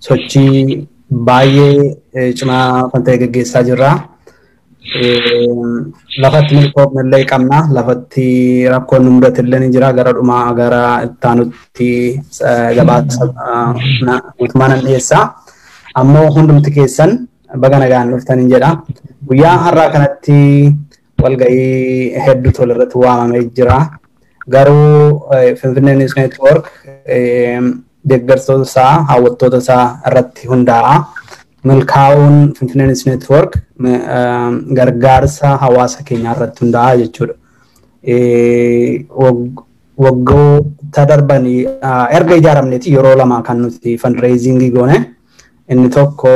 Sochii baay'ee cimaa kan ta'e gaggeessaa jirra. Lafatti milkoofne illee qabna. Lafatti rakkoon nu mudate illee ni jira. Gara dhumaa gara ittaanutti gabaasa guutummaa nan dhiyeessa. Ammoo hundumti keessan baga nagaan dhuftaniin jedha. Guyyaa har'aa kanatti walga'ii hedduutu walirratti waamamee jira. Garuu Finfinnee News Network deeggartoota isaa, hawwattoota isaa irratti hundaa'a. Milkaa'uun Finfinnee News Network gargaarsa hawaasa keenyaa irratti hundaa'a jechuudha. Waggoota darbanii erga ijaaramneeti yeroo lama kan nuti fundraisingii goone. Inni tokko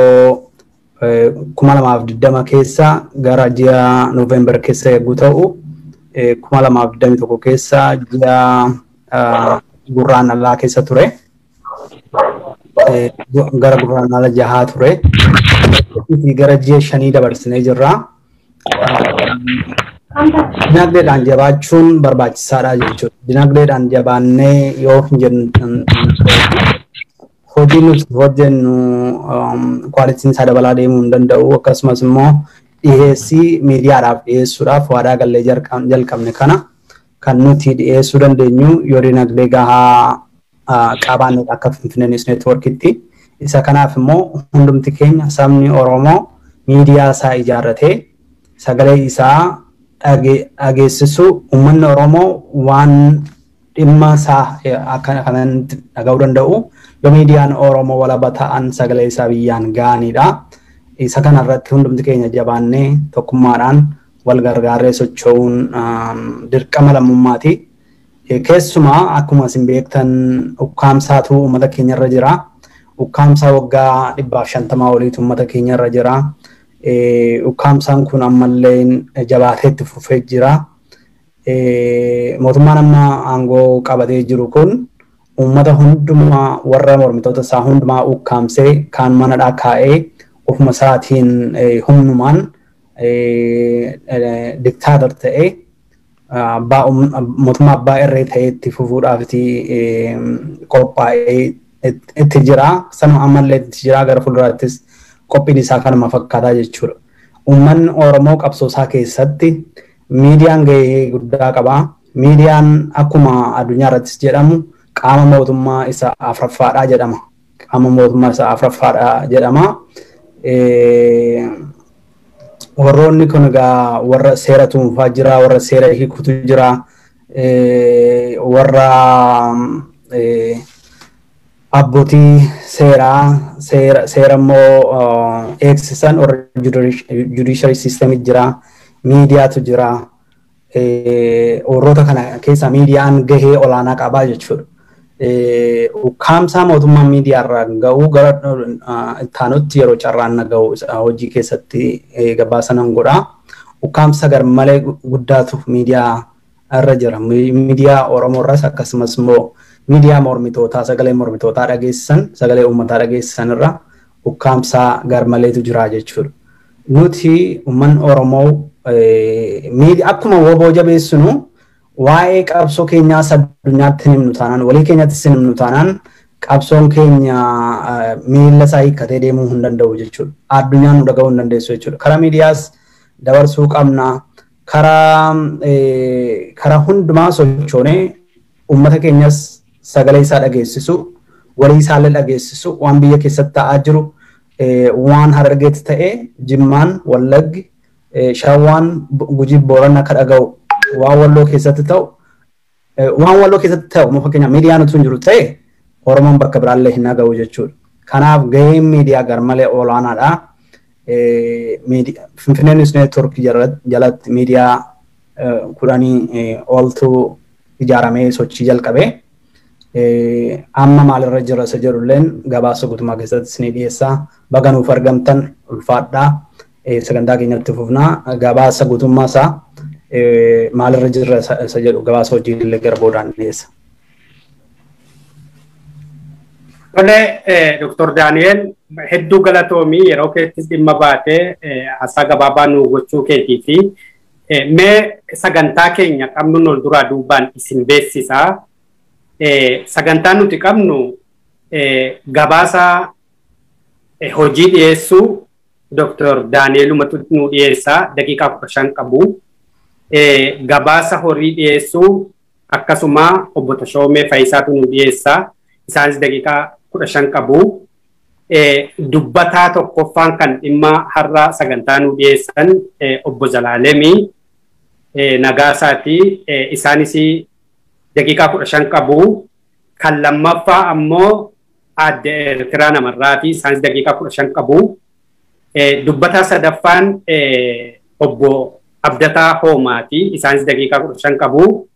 2020 keessa gara ji'a Noovembar keessa yogguu ta'u, 2021 keessa ji'a Gurraandhalaa keessa ture. Gara Gurraandhala 6 ture. Gara ji'a 5 dabarsinee jirra. Dinagdeedhaan jabaachuun barbaachisaadha jechuudha. Dinagdeedhaan jabaannee yoo hin jennu hojii nuti hojjennu kwaalitiin isaa dabalaa deemuu hin danda'u. Akkasumas immoo dhiheessii miidiyaadhaaf dhiheessuudhaaf waadaa gallee jalqabne kana kan nuti dhiheessuu dandeenyu yoo dinagdee gahaa qabaannedha akka Finfinnee News Networkitti. Isa kanaaf immoo hundumti keenya sabni Oromoo miidiyaa isaa ijaarratee sagalee isaa dhageessisu, uummanni Oromoo waan dhimma isaa akka kanatti dhaga'uu danda'u yoo miidiyaan Oromoo walaba ta'an sagalee isaa biyyaan ga'anidha. Isa kanarratti hundumti keenya jabaannee tokkummaadhaan wal gargaarree socho'uun dirqama lammummaati. Keessumaa akkuma isin beektan ukkaamsaatu uummata keenyarra jira. Ukkaamsaa waggaa 150 oliitu uummata keenyarra jira. Ukkaamsaan kun ammallee jabaatee itti fufee jira. Mootummaan amma aangoo qabatee jiru kun uummata hundumaa warra mormitoota isaa hundumaa ukkaamsee kaan manadhaa kaa'ee ofuma isaatiin humnumaan diktaator ta'ee mootummaa abbaa irree ta'ee itti fufuudhaaf qophaa'ee itti jira. Sanuma ammallee itti jira, gara fuulduraattis qophiin isaa kanuma fakkaataa jechuudha. Uummanni Oromoo qabsoo isaa keessatti miidiyaan gahee guddaa qaba. Miidiyaan akkuma addunyaa irrattis jedhamu qaama mootummaa isa afuraffaadha jedhama. Qaama mootummaa isa afuraffaadha jedhama. Warroonni kun egaa warra seera tuunfaa jira, warra seera hiikutu jira, warra abbootii seeraa seera immoo eegsisan warra judiciary system jira, miidiyaatu jira. Warroota kana keessa miidiyaan gahee olaanaa qabaa jechuudha. Ukkaamsaa mootummaa miidiyaa irraa ga'u gara ittaanutti yeroo carraan na ga'u hojii keessatti gabaasa nan godha. Ukkaamsa garmalee guddaatu miidiyaa irra jira. Miidiyaa Oromoo irras akkasumas immoo miidiyaa mormitootaa sagalee mormitootaa dhageessisan sagalee uummataa dhageessisan irra ukkaamsaa garmaleetu jira jechuudha. Nuti uummanni Oromoo akkuma woboo jabeessinu waa'ee qabsoo keenyaa addunyaatti himnu taanaan walii keenyattis himnu taanaan qabsoon keenya miila isaa hiikkatee deemuu hin danda'u jechuudha. Addunyaan nu dhaga'uu hin dandeessu jechuudha. Karaa miidiyaas dabarsuu qabna. Karaa hundumaa sochoonee uummata keenyas sagalee isaa dhageessisu, walii isaallee dhageessisu, waan biyya keessatti ta'aa jiru, waan Harargeetti ta'e, Jimmaan, Wallaggi, Shawaan, Gujii, Booranni akka dhaga'u, waan Walloo keessatti ta'u, waan Walloo keessatti ta'u, fakkeenyaaf miidiyaan utuu hin jiru ta'e Oromoon bakka biraallee hin dhaga'u jechuudha. Kanaaf gaheen miidiyaa garmalee olaanaadha. Finfinnee News Network jalatti miidiyaa 10 oltu ijaaramee sochii jalqabe. Amma maalirra jira isa jedhulleen gabaasa guutummaa keessatti isinii dhiyeessaa. Baga nuuf argamtan ulfaadhaa. Sagantaa keenyatti fufnaa. Gabaasa guutummaa isaa maalirra jira isa jedhu gabaasa hojii illee gara boodaan dhiyeessa. Tole, Dr. Daani'el hedduu galatoomii yeroo keettis dhimma baatee haasaa gabaabaa nu gochuu keetii fi mee sagantaa keenya qabnu ol duraa duubaan isin beeksisaa. Sagantaan nuti qabnu Gabaasa hojii dhiyeessuu Dr. Daani'elumatu nu dhiyeessaa, daqiiqaa 15 qabu. Gabaasa horii dhiyeessuu akkasuma obbo Tashoomee Fayisaatu nu dhiyeessaa. Isaanis daqiiqaa 15 qabu. Dubbataa tokkoffaan kan dhimma har'a sagantaa nu dhiyeessan obbo Zalaalemii Nagaasaati. Isaanis daqiiqaa 15 qabu. Kan lammaffaa ammoo aadde Eertiraa Namarraati. Isaanis daqiiqaa 15 qabu. Dubbataa sadaffaan obbo Abdataa Hoomaati. Isaanis daqiiqaa 15 qabu.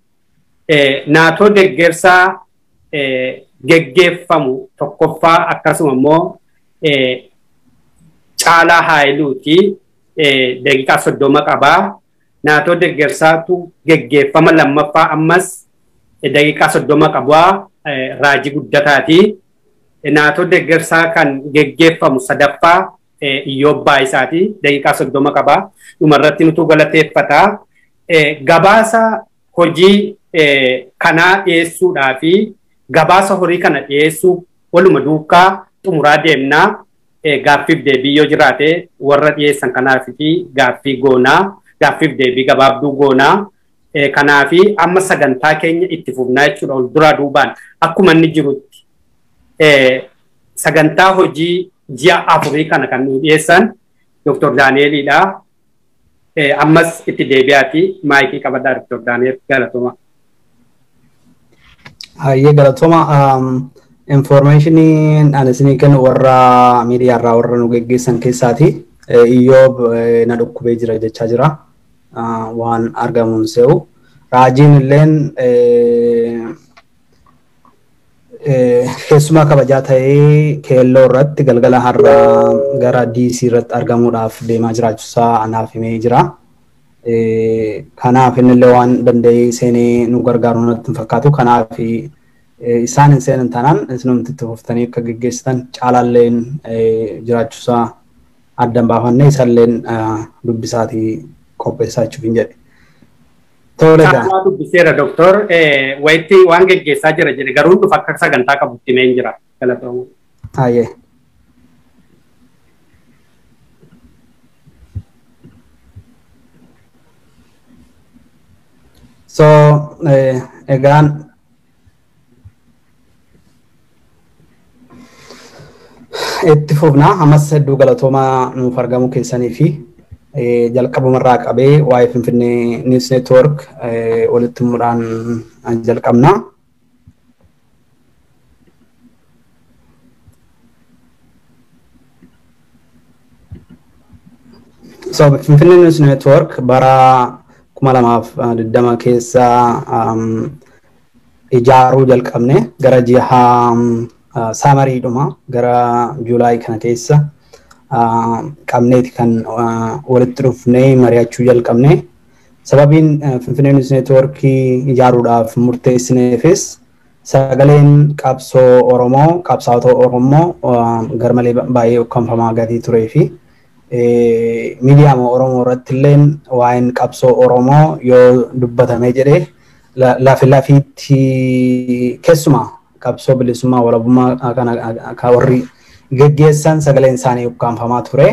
Naatoo deeggarsaa geggeeffamu tokkoffaa akkasuma immoo Caalaa Haayiluuti. Daqiiqaa 30 qabaa. Naatoo deeggarsaatu geggeeffama lammaffaa ammas daqiiqaa 30 qabaa. Raajii Guddataati. Naatoo deeggarsaa kan geggeeffamu sadaffaa Iyyoob Baayisaati. Daqiiqaa 30 qabaa. Dhumarratti nutu galateeffataa. Gabaasa hojii kanaa dhiyeessuudhaa fi gabaasa horii kana dhiyeessuu waluma duukaa xumuraa deemnaa. Gaaffiif deebii yoo jiraate warra dhiyeessan kanaaf fi gaaffii goonaa, gaaffiif deebii gabaabduu goonaa. Kanaafi amma sagantaa keenya itti fufnaa jechuudha ol duraa duubaan akkuma inni jirutti. Sagantaa hojii ji'a 4 kana kan nu dhiyeessan Dr. Daani'elidha. Ammas itti deebi'aati maayikii qabadhaa Dr. Daani'el, galatooma. Hayyee, galatooma. Informationii ani isinii kennu warra miidiyaarraa warra nu geggeessan keessaati. Iyyoob na dhukkubee jira jechaa jira. Waan argamuun se'u. Raajiin illeen keessumaa kabajaa ta'ee keelloo irratti galgala har'a gara DC irratti argamuudhaaf deemaa jiraachuusaa anaaf himee jira. Kanaaf innillee waan danda'ee seenee nu gargaaru natti hin fakkaatu. Kanaaf isaan hin seenan taanaan isinumti itti fuftanii akka geggeessitan, Caalaalleen jiraachuusaa addan baafannee isalleen dubbisaatii qopheessaa jechuuf hin jedhe. Tole egaa. Caalaa dubbiseera doktor, wayitti waan geggeessaa jira jedhe, garuu dhufa akka sagantaa qabutti himee jira. Galatooma. Hayyee. So egaan itti fufna. Ammas hedduu galatoomaa nuuf argamuu keessanii fi jalqabumarraa qabee waa'ee Finfinnee News Network walitti himuudhaan jalqabna. So Finfinnee News Network bara 2020 keessa ijaaruu jalqabne, gara ji'a summeriidhuma gara July kana keessa qabneeti kan walitti dhufnee mari'achuu jalqabne. Sababiin Finfinnee News Network ijaaruudhaaf murteessineefis sagaleen qabsoo Oromoo, qabsaa'ota Oromoo garmalee baay'ee ukkaamfamaa gatii turee fi miidiyaa Oromoo irratti illeen waa'een qabsoo Oromoo yoo dubbatamee jedhee lafi lafiitti, keessumaa qabsoo bilisummaa walabummaa kana warri geggeessan sagaleen isaanii ukkaamfamaa ture.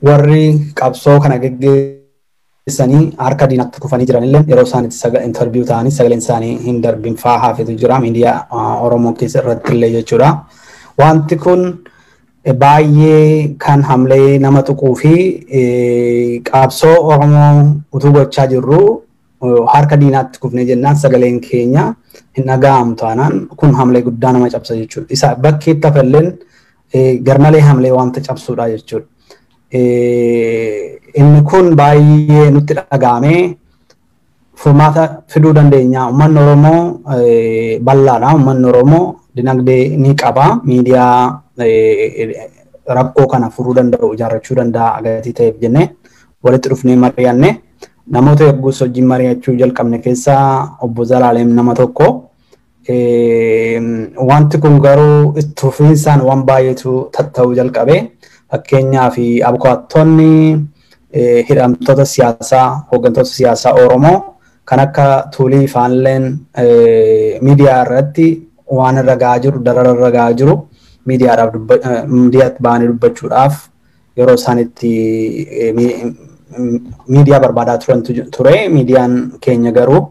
Warri qabsoo kana geggeessanii harka diinatti kufanii jiranillee yeroo isaan itti interview ta'anii sagaleen isaanii hin darbin fa'aa hafetu jira miidiyaa Oromoo keessa irratti illee jechuudha. Wanti kun baay'ee kan hamlee nama tuquu fi qabsoo Oromoo utuu gochaa jirru harka diinaatti kufnee jennaan sagaleen keenya hin dhaga'amu taanaan kun hamlee guddaa nama cabsa jechuudha. Isa bakkeetti hafalleen garmalee hamlee wanta cabsuudha jechuudha. Inni kun baay'ee nutti dhaga'amee furmaata fiduu dandeenya. Uummanni Oromoo bal'aadha. Uummanni Oromoo dinagdee ni qaba. Miidiyaa rakkoo kana furuu danda'u ijaarrachuu danda'a gatii ta'eef jennee walitti dhufnee mari'anne. Namoota yoggus wajjin mari'achuu jalqabne keessaa obbo Zalaalem nama tokko. Wanti kun garuu itti fufiinsaan waan baay'eetu tatta'uu jalqabe. Fakkeenyaaf abukaattonni hidhamtoota siyaasaa, hooggantoota siyaasaa Oromoo Kan akka Tuulii faanleen miidiyaa irratti waan irra gahaa jiru, darara irra gahaa jiru miidiyaadhaaf miidiyaatti ba'anii dubbachuudhaaf yeroo isaan itti miidiyaa barbaadaa turan ture. Miidiyaan keenya garuu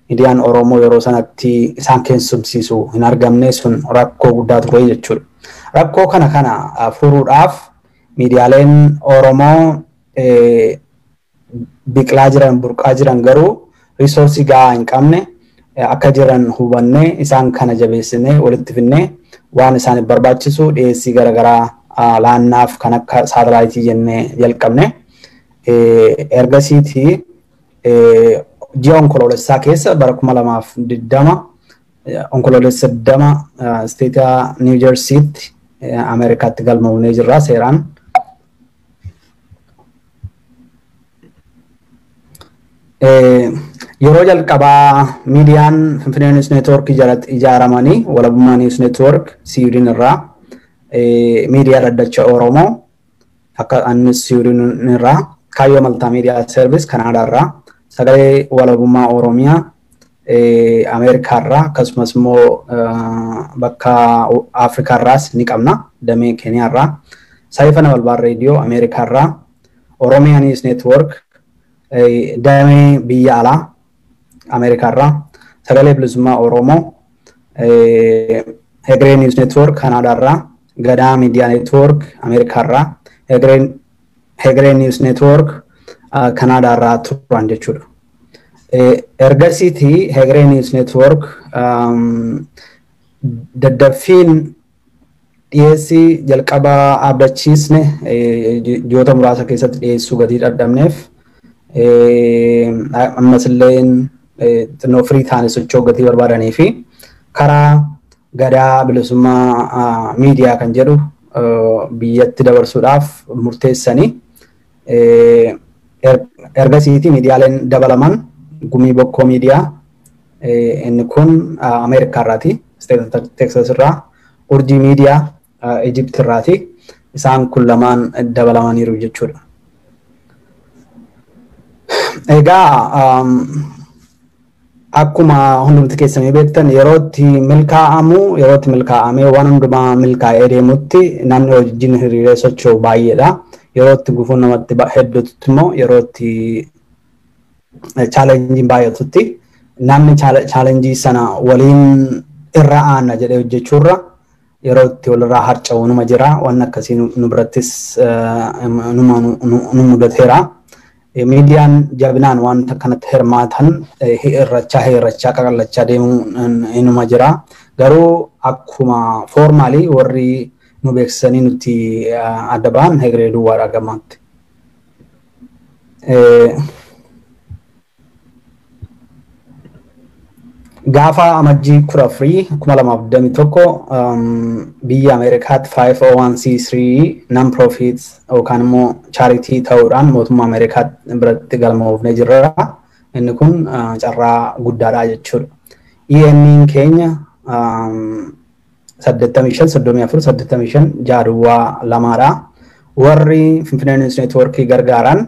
miidiyaan Oromoo yeroo sanatti isaan keessumsiisu hin argamne, sun rakkoo guddaa ture jechuudha. Rakkoo kana furuudhaaf miidiyaaleen Oromoo biqilaa jiran, burqaa jiran, garuu resource gahaa hin qabne akka jiran hubannee, isaan kana jabeessinee walitti finnee waan isaaniif barbaachisu dhiyeessii garaagaraa laannaaf kan akka saatalaayitii jennee jalqabne. Ergasiitii ji'a Onkoloolessaa keessa bara 2020, Onkoloolessa 20, state Niw Jersiitti Ameerikaatti galmoofnee jirra seeraan. Yeroo jalqabaa miidiyaan Finfinnee News Network jalatti ijaaramanii Walabummaa News Network Siwiidin irraa, miidiyaa Dhaddacha Oromoo akka annis Siwiidin irraa, Kaayyoo Maltaa Miidiyaa Service Kanaadaa irraa, Sagalee Walabummaa Oromiyaa Ameerikaa irraa, akkasumas immoo bakka Afrikaa irraas ni qabna, damee Keeniyaa irraa, Saayifa Nabalbaar Reediyoo Ameerikaa irraa, Oromiyaa News Network damee biyya alaa Ameerikaa irraa, Sagalee Bilisummaa Oromoo, Hegree News Network Kanaadaa irraa, Gadaa Miidiyaa Network Ameerikaa irraa, Hegree News Network Kanaadaa irraa turan jechuudha. Ergasiitii Hegree News Network daddaffiin dhiyeessii jalqaba abdachiisne ji'oota muraasa keessatti dhiyeessuu gatii dadhabneef, ammas illee xinnoo firii ta'anii socho'uu gatii barbaadanii fi karaa Gadaa Bilisummaa Miidiyaa kan jedhu biyyatti dabarsuudhaaf murteessanii, ergasiitii miidiyaaleen dabalaman Gumii Bokkoo Miidiyaa, inni kun Ameerikaa irraati, Teksas irraa, Urjii Miidiyaa Ijipt irraati. Isaan kun lamaan dabalamaniiru jechuudha. Egaa akkuma hundumti keessanii beektan, yeroo itti milkaa'amu, yeroo itti milkaa'amee waan hundumaa milkaa'ee deemutti namni wajjin hiriiree socho'u baay'eedha. Yeroo itti gufuun namatti hedduutti immoo, yeroo itti challengeiin baay'atutti, namni challenge sana waliin irra aanna jedhee hojjechuurra yeroo itti walirraa harca'u numa jira. Waan akkasii nu birattis numa nu mudateera. Miidiyaan jabinaan wanta kanatti hirmaatan hirrachaa hirrachaa qaqallachaa deemuu inuma jira. Garuu akkuma formally warri nu beeksisanii nutti adda ba'an Hegeree duwwaadha gamaatti. Gaafa Amajjii 14, 2021 biyya Ameerikaatti 501c3 non profit yookaan immoo charity ta'uudhaan mootummaa Ameerikaatti biratti galmoofnee jirra. Inni kun carraa guddaadha jechuudha. EIN keenya 85 34 85 6 02dha. Warri Finfinnee News Networkii gargaaran,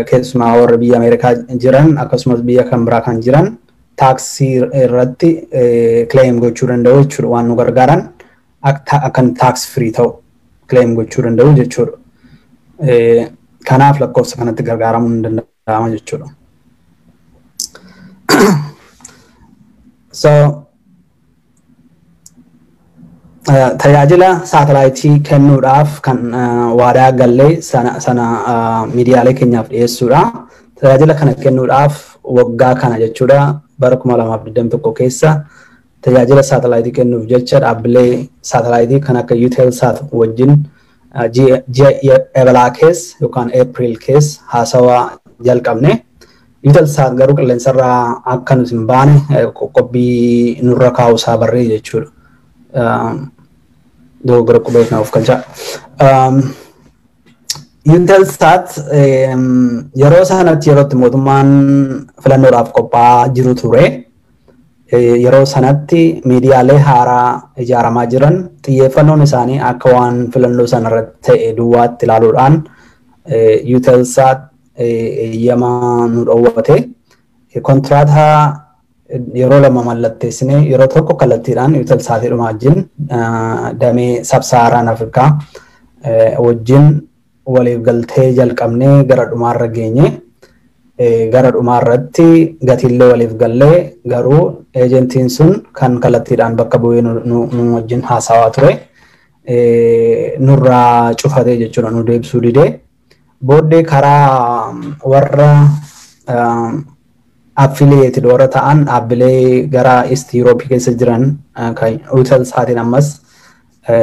keessumaa warri biyya Ameerikaa jiran akkasumas biyya kan biraa kan jiran, taaksii irratti claim gochuu danda'u jechuudha. Waan nu gargaaran akkan tax free ta'u claim gochuu danda'u jechuudha. Kanaaf lakkoofsa kanatti gargaaramuun ni danda'ama jechuudha. So tajaajila saatalaayitii kennuudhaaf kan waadaa gallee sana miidiyaalee keenyaaf dhiyeessuudha. Tajaajila kana kennuudhaaf waggaa kana jechuudha, bara 2021 keessa tajaajila saatalaayitii kennuuf jecha dhaabbilee saatalaayitii kan akka Eutelsat wajjin ji'a Ebalaa keessa yookaan April keessa haasawaa jalqabne. Eutelsat garuu qilleensarraa akka nuti hin baane qoqqobbii nurra kaa'uusaa barree jechuudha. Dogoggora qubee of galchaa. Eutelsat yeroo sanatti, yerootti mootummaan filannoodhaaf qophaa'aa jiru ture. Yeroo sanatti miidiyaalee haaraa ijaaramaa jiran xiyyeeffannoon isaanii akka waan filannoo sanarratti ta'e duwwaatti ilaaluudhaan Eutelsat eeyyama nu dhoowwate. Kontiraataa yeroo lama mallatteessinee, yeroo tokko kallattiidhaan Eutelsatiidhuma wajjin, damee Sub-Saharan Afrikaa wajjin waliif galtee jalqabnee gara dhumaarra geenye. Gara dhumaarratti gatiillee waliif gallee, garuu eejentiin sun kan kallattiidhaan bakka bu'ee nu wajjin haasawaa ture nurraa cufatee jechuudha, nu deebisuu didee. Booddee karaa warra affiliated warra ta'an, dhaabbilee gara East Europe keessa jiran kan Eutelsaatiin ammas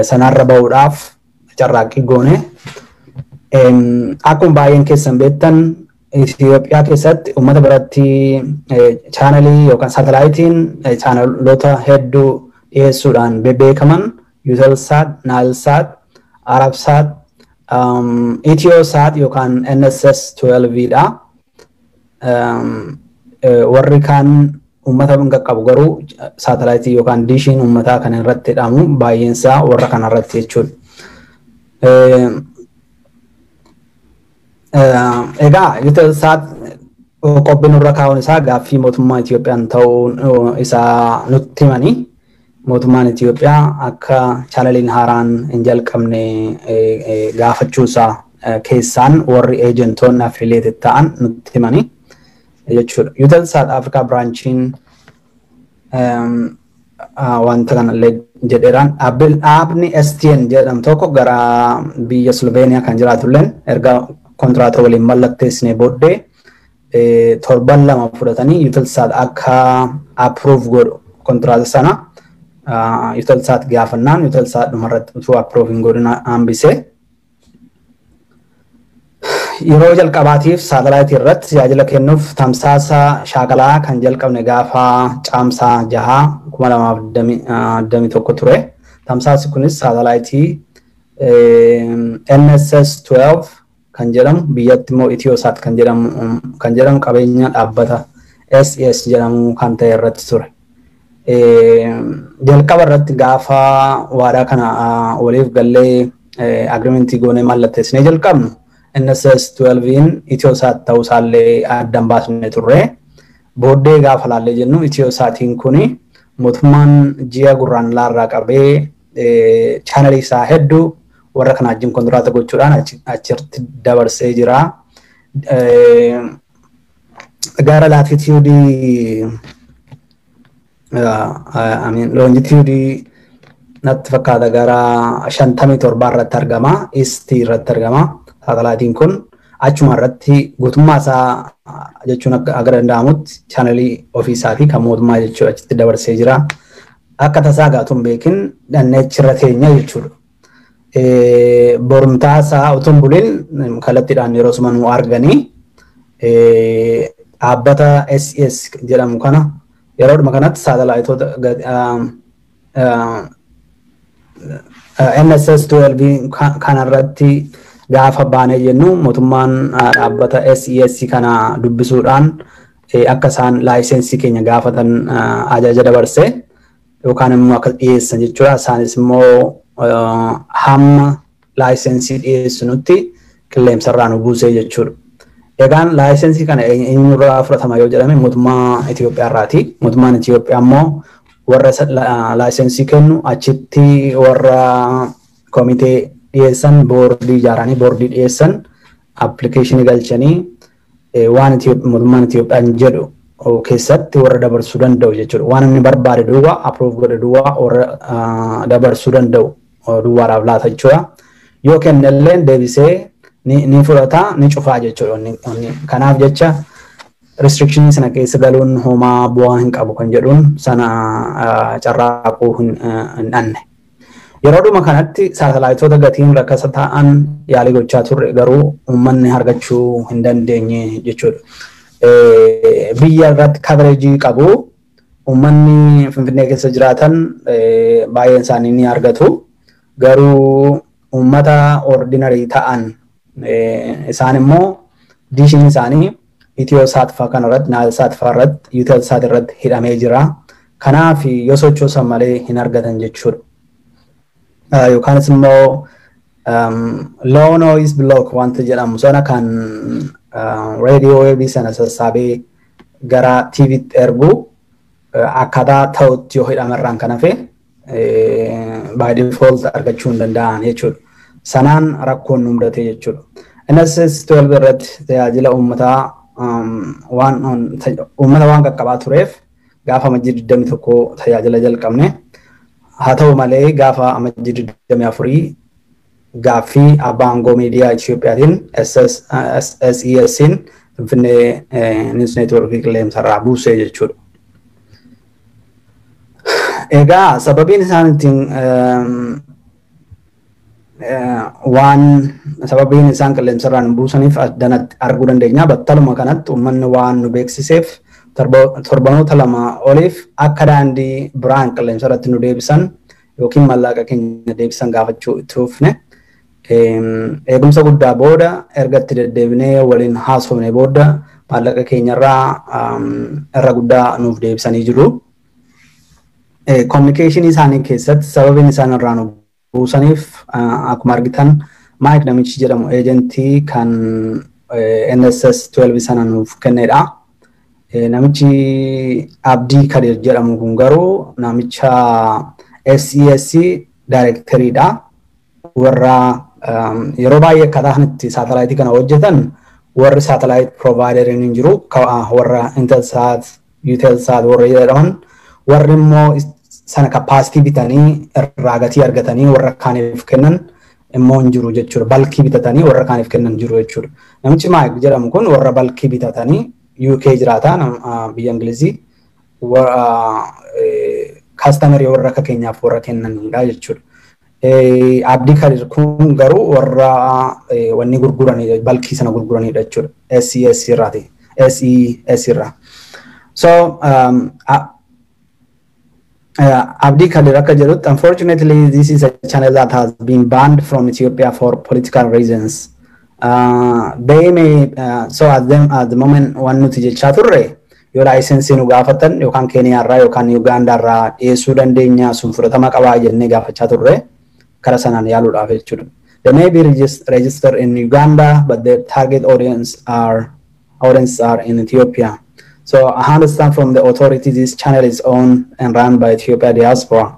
sanarra bahuudhaaf carraaqqii goone. Akkuma baay'een keessan beektan, Itoophiyaa keessatti uummata biratti chaanalii yookaan saatalaayitiin chaanaloota hedduu dhiyeessuudhaan beekaman Eutelsat, Nilesat, Arabsat, Ethiosat yookaan NSS 12 dha. Warri kaan uummata hin qaqqabu, garuu saatalaayitii yookaan diishiin uummataa kan irratti hidhamu baay'een isaa warra kanarratti jechuudha. Egaa Eutelsat qophii nurra kaa'uun isaa gaaffii mootummaa Itoophiyaan ta'uu isaa nutti himanii, mootummaan Itoophiyaa akka chaanaliin haaraan hin jalqabne gaafachuu isaa keessaan warri eejentoonni affiliated ta'an nutti himanii jechuudha. Eutelsat Afrikaa branchiin wanta kanallee jedheeraan, dhaabni STN jedhamu tokko gara biyya Sloveeniyaa kan jiraatulleen erga kontiraata waliin mallatteessine booddee torban 2 fudhatanii Eutelsat akka approve godhu kontiraata sana Eutelsat gaafannaan, Eutelsat dhumarratti utuu approve hin godhin hambise. Yeroo jalqabaatiif saatalaayitii irratti tajaajila kennuuf tamsaasa shaakalaa kan jalqabne gaafa Caamsaa 6, 2021 ture. Tamsaasni kunis saatalaayitii NSS 12 kan jedhamu, biyyatti immoo Ethiosat kan jedhamu, qabeenya dhaabbata SES jedhamu kan ta'e irratti ture. Jalqaba irratti gaafa waadaa kana waliif gallee agreementii goonee mallatteessinee jalqabnu NSS 12 Ethiosat ta'uu isaallee addan baasne turre. Booddee gaafa laallee jennu, Ethiosatiin kuni mootummaan ji'a Gurraandhalaa irraa qabee chaanalii isaa hedduu warra kana wajjin kontiraata gochuudhaan achitti dabarsee jira. Gara latitude, I mean longitude natti fakkaata, gara 57 irratti argama. East irratti argama. Saatalaayitiin kun achuma irratti guutummaa isaa jechuun akka danda'amutti chaanalii ofii isaatii kan mootummaa jechuudha achitti dabarsee jira. Akka tasaa gaatu hin beekin dhannee achirra teenya jechuudha. Borumtaa isaa utuu hin bulin kallattiidhaan yeroo suma nu arganii dhaabbata SES jedhamu kana yeroodhuma kanatti saatalaayitoota NSS 12 kanarratti gaafa baanee jennu, mootummaan dhaabbata SES kana dubbisuudhaan akka isaan laayisensii keenya gaafatan ajaja dabarse yookaan immoo akka dhiyeessan jechuudha. Isaanis immoo hamma laayisensii dhiyeessinutti qilleensarraa nu buusee jechuudha. Egaan laayisensii kana eenyurraa fudhatama yoo jedhame, mootummaa Itoophiyaa irraati. Mootummaan Itoophiyaa immoo warra laayisensii kennu achitti warra komitee dhiyeessan, boordii ijaaranii boordii dhiyeessan, appilikeeshinii galchanii waan mootummaan Itoophiyaan jedhu keessatti warra dabarsuu danda'u jechuudha. Waan inni barbaade duwwaa, approve godhe duwwaa, warra dabarsuu danda'u duwwaadhaaf laata jechuudha. Yoo kennellee deebisee ni fudhata, ni cufaa jechuudha. Kanaaf jecha restrictionii sana keessa galuun homaa bu'aa hin qabu kan jedhuun sana carraaquu hin dhanne. Yeroodhuma kanatti saatalaayitoota gatiin rakkasa ta'an yaalii gochaa turre, garuu uummanni argachuu hin dandeenye jechuudha. Biyya irratti coverage qabu, uummanni Finfinnee keessa jiraatan baay'een isaanii ni argatu. Garuu uummata ordinary ta'an isaan immoo diishiin isaanii Ethiosat fa'aa kanarratti, Nilesat fa'aa irratti, Eutelsat irratti hidhamee jira. Kanaaf yoo sochoosan malee hin argatan jechuudha. Yookaanis immoo low noise block wanta jedhamu sana kan radio wave sana sassaabee gara TVtti ergu akkaataa ta'utti yoo hidhamerraan kan hafe by default argachuu hin danda'an jechuudha. Sanaan rakkoon nu mudate jechuudha. NSS 12 irratti tajaajila uummataa waan uummata waan qaqqabaa tureef gaafa Amajjii 21 tajaajila jalqabne. Haa ta'u malee, gaafa Amajjii 24 gaaffii abbaa aangoo miidiyaa Itiyoophiyaatiin SES'n Finfinnee News Network qilleensarraa buusee jechuudha. Egaa sababiin isaan ittiin waan sababiin isaan qilleensarraa nu buusaniif addanatti arguu dandeenya. Battaluma kanatti uummanni waan nu beeksiseef torbanoota 2 oliif akka daandii biraan qilleensarratti nu deebisan yookiin mallaqa keenya deebisan gaafachuu itti fufne. Eegumsa guddaa booda, erga itti deddeebinee waliin haasofne booda, maallaqa keenyarraa irra guddaa nuuf deebisanii jiru. Communication isaanii keessatti sababiin isaan irraa nu buusaniif akkuma argitan Mike namichi jedhamu eejentii kan NSS 12 sana nuuf kennedha. Namichi Abdii Kadir jedhamu kun garuu namicha SES daayirekteriidha. Warra yeroo baay'ee akkaataa kanatti saatalaayitii kana hojjetan warri satellite provideriin hin jiru, warra Intelsat, Eutelsat warra jedhaman, warri immoo sana capacity bitanii irraa gatii argatanii warra kaaniif kennan immoo hin jiru jechuudha. Bulkii bitatanii warra kaaniif kennan jiru jechuudha. Namichi Mike jedhamu kun warra bulkii bitatanii UK jiraata, biyya Ingilizii, customerii warra akka keenyaaf warra kennanidha jechuudha. Abdii Kadir kun garuu warra wanni gurguranidha, bulkii sana gurguranidha jechuudha. SES irraati. SES irraa. So Abdi Kadir akka jedhutti, "Unfortunately, this is a channel that has been banned from Ethiopia for political reasons." They may so at them at the moment waan nuti jechaa turre yoo laayisensii nu gaafatan yookaan Keeniyaarraa yookaan Ugaandaarraa dhiyeessuu dandeenya, sun fudhatama qabaa jennee gaafachaa turre, kara sanaan yaaluudhaaf jechuudha. They may be registered in Uganda, but their target audience are in Ethiopia. So I understand from the authorities this channel is owned and run by Ethiopia diaspora.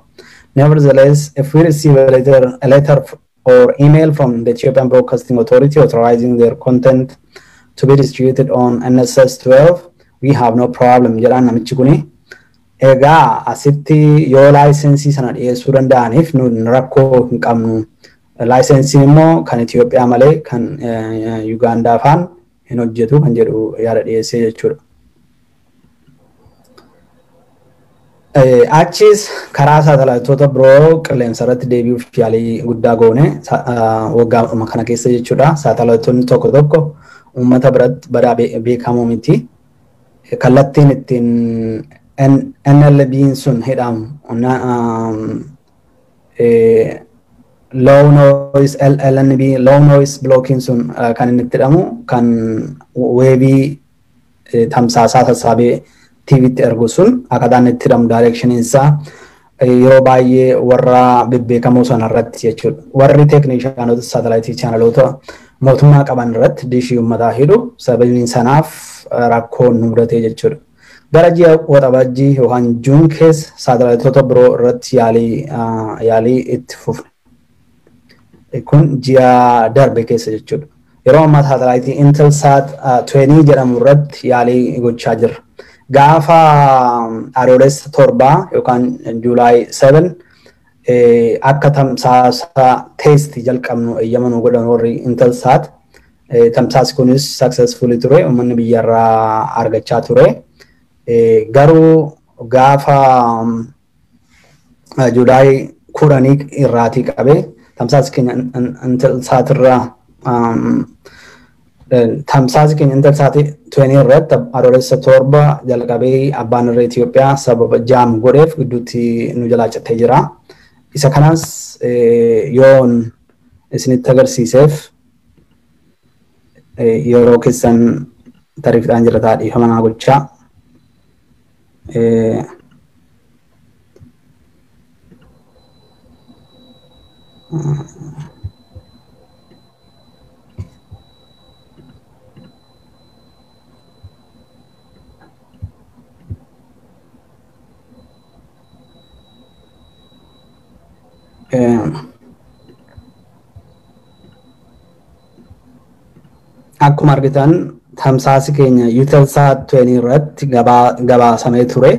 Nevertheless, if we receive a letter or email from the Ethiopian Broadcasting Authority authorizing their content to be distributed on NSS 12, we have no problem," jedhaan namichi kuni. Egaa asitti yoo laayisensii sana dhiyeessuu danda'aniif nu rakkoo hin qabnu. Laayisensiin immoo kan Itoophiyaa malee kan Yugaandaa faan hin hojjetu kan jedhu yaada dhiyeessee jechuudha. Achis karaa saatalaayitoota biroo qilleensa irratti deebi'uuf yaalii guddaa goone waggaa kana keessa jechuudha. Saatalaayitoonni tokko tokko uummata biratti badaa beekamoo miti. Kallattiin ittiin NLB'n sun hidhamu, low noise LNB, low noise blocking sun kan inni itti hidhamu, kan waveii tamsaasaa sassaabee TVtti ergu sun, akkaataan itti hidhamu, directioniin isaa yeroo baay'ee warra bebbeekamoo sana irratti jechuudha. Warri teeknishaanota saatalaayitii chaanaloota mootummaa qaban irratti diishii uummataa hidhu, sababiin sanaaf rakkoon nu mudate jechuudha. Gara ji'a Waxabajjii yookaan Juun keessa saatalaayitoota biroo irratti yaalii itti fufne. Kun ji'a darbe keessa jechuudha. Yeroo ammaa saatalaayitii Intelsat 20 jedhamu irratti yaalii gochaa jirra. Gaafa Adoolessa 7 yookaan July 7 akka tamsaasa test jalqabnu eeyyama nu godhan warri Intelsat. Tamsaasi kunis successfully ture, uummanni biyyarraa argachaa ture. Garuu gaafa July 10 irraatii qabee tamsaasi keenya Intelsat irraa, tamsaasi keenya Intelsat 20 irratti Adoolessa 7 jalqabee abbaan irra Itoophiyaa sababa jam godheef gidduutti nu jalaa cittee jira. Isa kanas yoon isinitti agarsiiseef yeroo keessan tariifidhaan jira ta'a, dhiifama naa gochaa. Akkuma argitan tamsaasi keenya Eutelsat 20 irratti gabaasamee ture.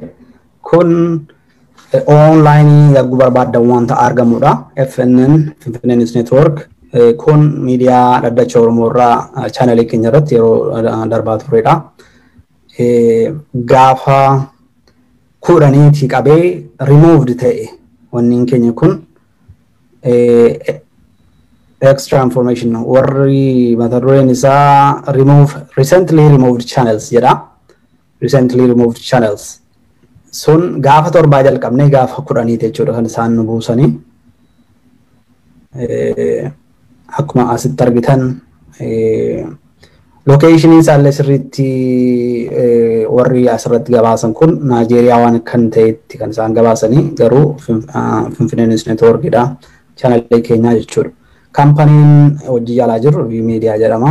Kun onlaayinii arguu barbaaddan wanta argamudha. FNN, Finfinnee News Network, kun miidiyaa Dhaddacha Oromoo irraa chaanalii keenya irratti yeroo darbaa turedha. Gaafa 10 qabee removed ta'e wanni keenya kun extra information warri mata dureen isaa remove recently removed channels jedha. Recently removed channels sun gaafa 7 jalqabnee gaafa 10 jechuudha kan isaan nu buusanii. Akkuma asitti argitan location isaallee sirriitti warri asirratti gabaasan kun Naajeeriyaa waan kan ta'etti kan isaan gabaasanii, garuu Finfinnee News Networkidha chaanalii keenyaa jechuudha. Kaampaniin hojii yaalaa jirru V Media jedhama.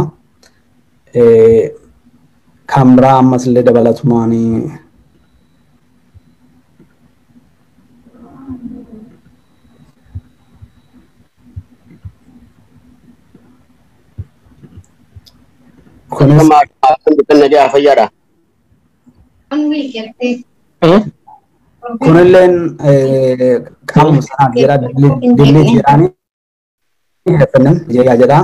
Kan biraa ammas illee dabalatumaan kunis Fayyaadha. Kunilleen qaamuma sanaaf jedha, delete jedhaani FNN jedha jedha.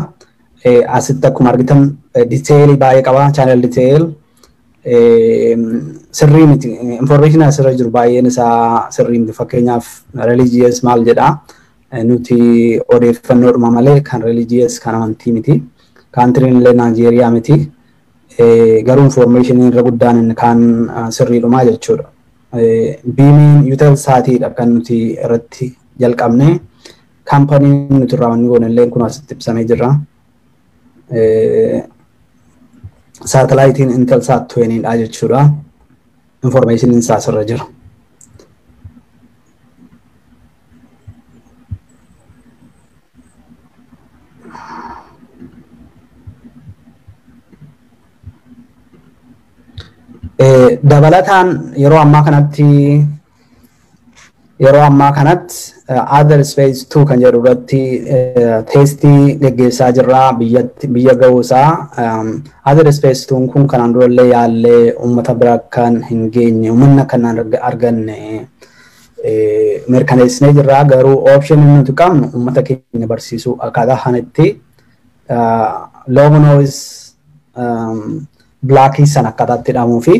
Asitti akkuma argitan detail baay'ee qaba, channel detail sirrii miti. Information asirra jiru baay'een isaa sirrii miti. Fakkeenyaaf religious maal jedha, nuti odeeffannoodhuma malee kan religious kan amantii miti. Countryn illee Naajeeriyaa miti. Garuu information irra guddaan inni kaan sirriidhuma jechuudha. Beamiin Eutelsatiidha kan nuti irratti jalqabne. Kaampaniin nuti irraa wanni goone illee kun asitti ibsamee jira. Saatalaayitiin Intelsat 20dha jechuudha. Information isaa asirra jira. Dabalataan yeroo ammaa kanatti Other Space 2 kan jedhu irratti testii geggeessaa jirra biyyatti biyya ga'uusaa. Other Space 2 kun kanaan durallee yaallee uummata bira kan hin geenye, uummanni kan arganne mirkaneessinee jirra. Garuu option nuti qabnu uummata keenya barsiisuu akkaataa kanatti low noise blackii sana akkaataatti hidhamuu fi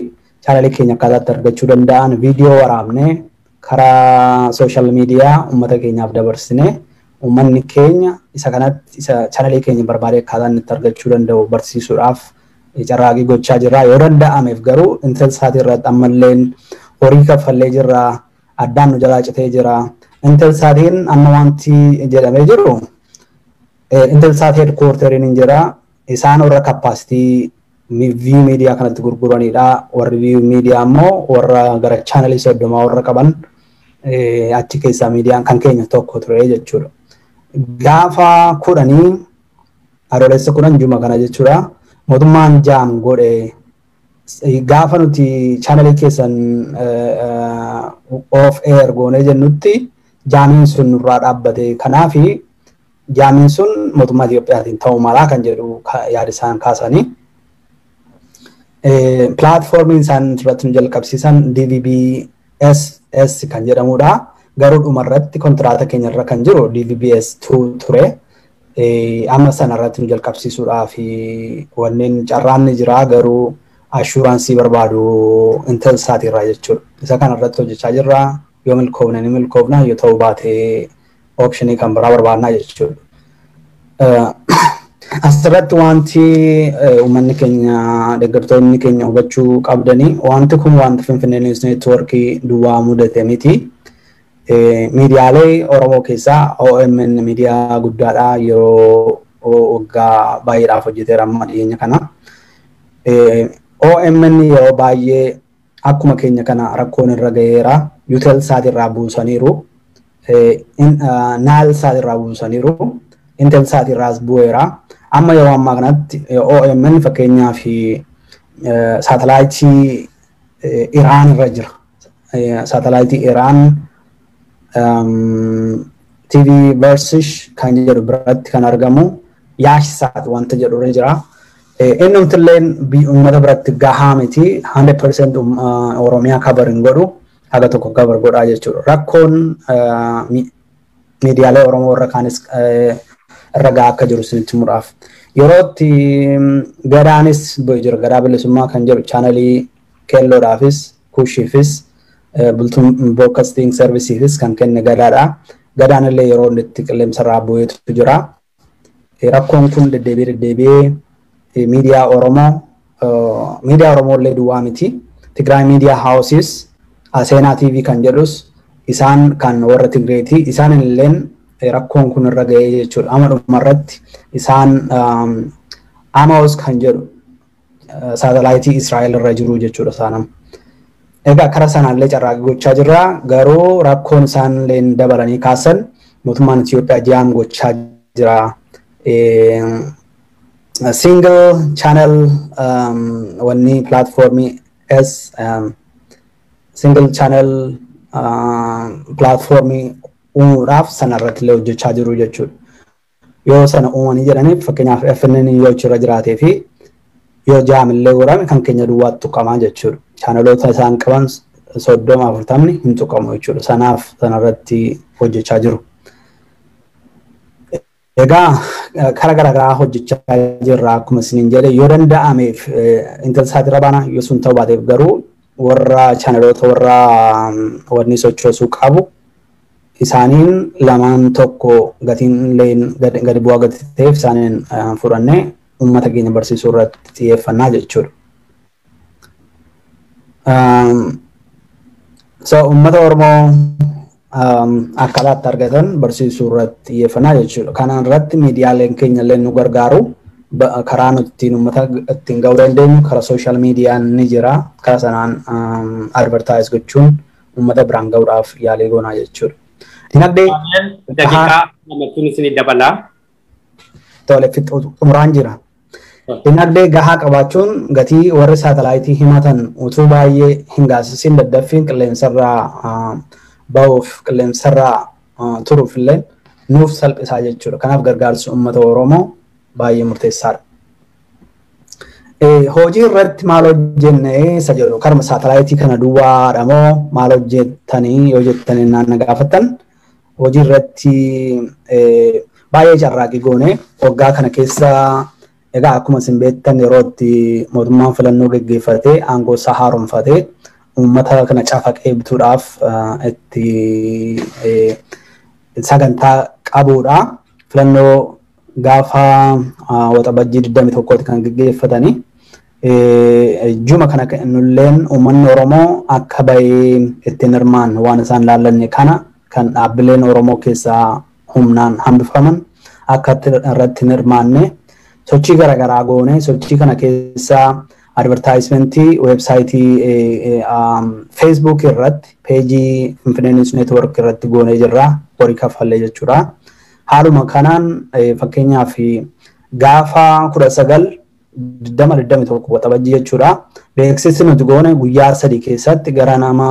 chaanalii keenya akkaataatti argachuu danda'an viidiyoo waraabnee karaa social media uummata keenyaaf dabarsine, uummanni keenya isa kanatti isa chaanalii keenya barbaadee akkaataa inni itti argachuu danda'u barsiisuudhaaf carraaqii gochaa jirra. Yoo danda'ameef garuu Intelsat irratti ammalleen horii kaffallee jirra. Addaan nu jalaa citee jira. Intelsatiin amma wanti jedhamee jiru, Intelsat headquarteriin hin jira. Isaan warra capacity V Media kanatti gurguranidha. Warri V Media immoo warra gara chaanalii 30 warra qaban, achi keessaa miidiyaan kan keenya tokko ture jechuudha. Gaafa 10, Adoolessa 10, juma kana jechuudha. Mootummaan jam godhe. Gaafa nuti chaanalii keessan off air goonee jennutti jamiin sun nurraa dhaabbate. Kanaafi jamiin sun mootummaa Itiyoophiyaatiin ta'uu malaa kan jedhu yaada isaan kaasanii. Pilaatfoormiin isaan irratti nu jalqabsiisan DVB-S S kan jedhamudha. Garuu dhumarratti kontiraata keenya irra kan jiru DVB-S2 ture. Amma sana irratti nu jalqabsiisuudhaaf wanneen carraan ni jira, garuu assurance barbaadu Intelsat irraa jechuudha. Isa kana irratti hojjechaa jirra. Yoo milkoofne ni milkoofna, yoo ta'uu baate optionii kan biraa barbaadna jechuudha. Asirratti wanti uummanni keenya, deeggartoonni keenya hubachuu qabdanii, wanti kun wanta Finfinnee News Networkii duwwaa mudate miti. Miidiyaalee Oromoo keessaa OMN miidiyaa guddaadha, yeroo waggaa baay'eedhaaf hojjeteera amma dhiyeenya kana. OMN yeroo baay'ee akkuma keenya kana rakkoon irra gaheera. Eutelsat irraa buusaniiru. Nilesat irraa buusaniiru. Intelsat irraas bu'eera. Amma yeroo ammaa kanatti OMN fakkeenyaaf saatalaayitii Iraan irra jira. Saatalaayitii Iraan TV Versish kan jedhu biratti kan argamu Yaashisaat wanta jedhu irra jira. Innumtilleen uummata biratti gahaa miti, 100% Oromiyaa cover hin godhu, haga tokko cover godhaa jechuudha. Rakkoon miidiyaalee Oromoo irra kaanis irra gahaa akka jiru isinitti himuudhaaf. Yeroo itti Gadaanis bu'ee jira. Gadaa Bilisummaa kan jedhu chaanalii Keelloodhaafis, Kushiifis, Bultuun Broadcasting Serviceifis kan kenne Gadaadha. Gadaan illee yeroo inni itti qilleensarraa bu'eetu jira. Rakkoon kun deddeebi'ee deddeebi'ee miidiyaa Oromoo, miidiyaa Oromoo illee duwwaa miti. Tigraay Miidiyaa Houses, Aseenaa TV kan jedhus isaan kan warra Tigreeti. Isaan illeen rakkoon kun irra ga'ee jechuudha. Amma dhumarratti isaan Amos kan jedhu saatalaayitii Israa'el irra jiru jechuudha isaan. Egaa karaa sanaallee carraaqqii gochaa jirra. Garuu rakkoon isaan illee dabalanii kaasan mootummaan Itoophiyaa jam gochaa jira. Single channel wanni platformii S single channel platformii uumuudhaaf sanarratti illee hojjechaa jiru jechuudha. Yoo sana uumanii jedhaniif, fakkeenyaaf FNN yoo achirra jiraatee fi yoo jam illee godhame, kan keenya duwwaatti tuqamaa jechuudha. Chaanaloota isaan qaban 30 40ni hin tuqamu jechuudha. Sanaaf sanarratti hojjechaa jiru. Egaa karaa garaagaraa hojjechaa jirra. Akkuma isiniin jedhe, yoo danda'ameef Intelsat irra baana, yoo sun ta'uu baateef garuu warra chaanaloota warra wanni sochoosuu qabu isaaniin lamaan tokko gatiin illee gadi bu'aa gati ta'eef isaaniin fudhannee uummata keenya barsiisuu irratti xiyyeeffannaa jechuudha. So uummata Oromoo akkaataa itti argatan barsiisuu irratti xiyyeeffannaa jechuudha. Kana irratti miidiyaaleen keenya illee nu gargaaru. Karaa nuti ittiin uummata ittiin gahuu dandeenyu karaa social miidiyaan ni jira. Karaa sanaan advertise gochuun uummata biraan gahuudhaaf yaalii goonaa jechuudha. Dinagdee Daqiiqaa lamatuun isinii dabalaa. Tole, xumuraan jira. Dinagdee gahaa qabaachuun gatii warri saatalaayitii himatan utuu baay'ee hin gaasisiin daddaffiin qilleensarraa bahuuf, qilleensarraa turuuf illee nuuf salphisaa jechuudha. Kanaaf gargaarsi uummata Oromoo baay'ee murteessaadha. Hojii irratti maal hojjenne isa jedhu, karma saatalaayitii kana duwwaadha moo maal hojjettanii yoo jettanii naanna gaafattan, hojii irratti baay'ee carraaqqii goone waggaa kana keessa. Egaa akkuma isin beektan, yeroo itti mootummaan filannoo geggeeffatee aangoo isaa haaromfatee uummata kana cafaqee bituudhaaf itti sagantaa qabuudha. Filannoo gaafa Waxabajjii 21 kan geggeeffatanii. Juma kana nulleen uummanni Oromoo akka bahee ittiin hirmaan waan isaan laallanne kana kan dhaabbileen Oromoo keessaa humnaan hambifaman akka irratti hin hirmaanne sochii garaagaraa goone. Sochii kana keessaa advertisementii weebsaayitii Facebook irratti, peejii Finfinnee News Network irratti goonee jirra, horii kaffallee jechuudha. Haaluma kanaan fakkeenyaaf gaafa 19 20 21 Waxabajjii jechuudha. Beeksisni nuti goone guyyaa 3 keessatti gara nama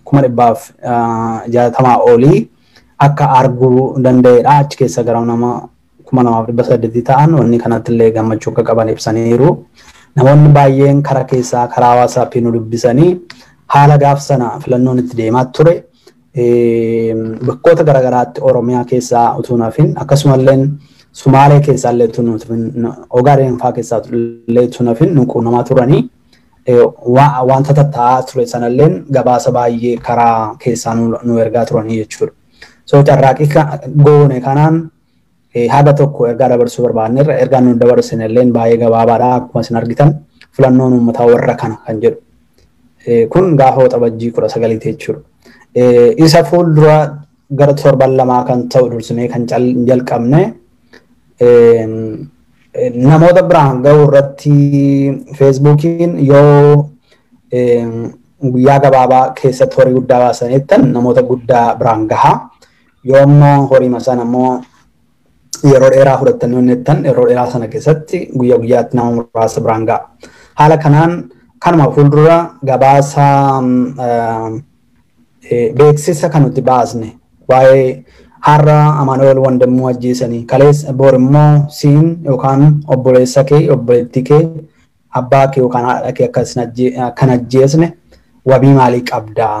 160,000 olii akka arguu danda'edha. Achi keessa gara nama 2800 ta'an wanni kanatti illee gammachuu akka qaban ibsaniiru. Namoonni baay'een karaa keessaa karaa WhatsAppii nu dubbisanii haala gaaf sana filannoon itti deemaa ture. Bakkoota garaagaraatti Oromiyaa keessaa utuu nafin, akkasumallee Sumaalee keessaa illee utuu nafin, Ogaadeen fa'aa keessaa illee utuu nafin nu quunnamaa turanii wanta tatta'aa ture sanallee gabaasa baay'ee karaa keessaa nu ergaa turanii jechuudha. So carraaqqii goone kanaan haga tokko ergaa dabarsuu barbaannerra. Ergaan nu dabarsine illee baay'ee gabaabaadha, akkuma isin argitan, filannoon uummataa warra kana kan jedhu. Kun gaafa Waxabajjii 19ti jechuudha. Isa fuuldura gara torban 2 kan ta'u dursinee kan jalqabne namoota biraan gahuu irratti Feesbuukiin yoo guyyaa gabaabaa keessatti horii guddaa baasanittan namoota guddaa biraan gahaa. Yoo immoo horii sana immoo yeroo dheeraa fudhattanii hojjettan, yeroo dheeraa sana keessatti guyyaa guyyaatti nama muraasa biraan gaha. Haala kanaan kanuma fuuldura gabaasa beeksisa kan nuti baasne waa'ee Har'a Amaanu'el Wandimmoo ajjeesanii kaleessa bor immoo siin yookaan obboleessa kee obboleettii kee abbaa kee yookaan haadha kee akkan ajjeesne wabii maalii qabdaa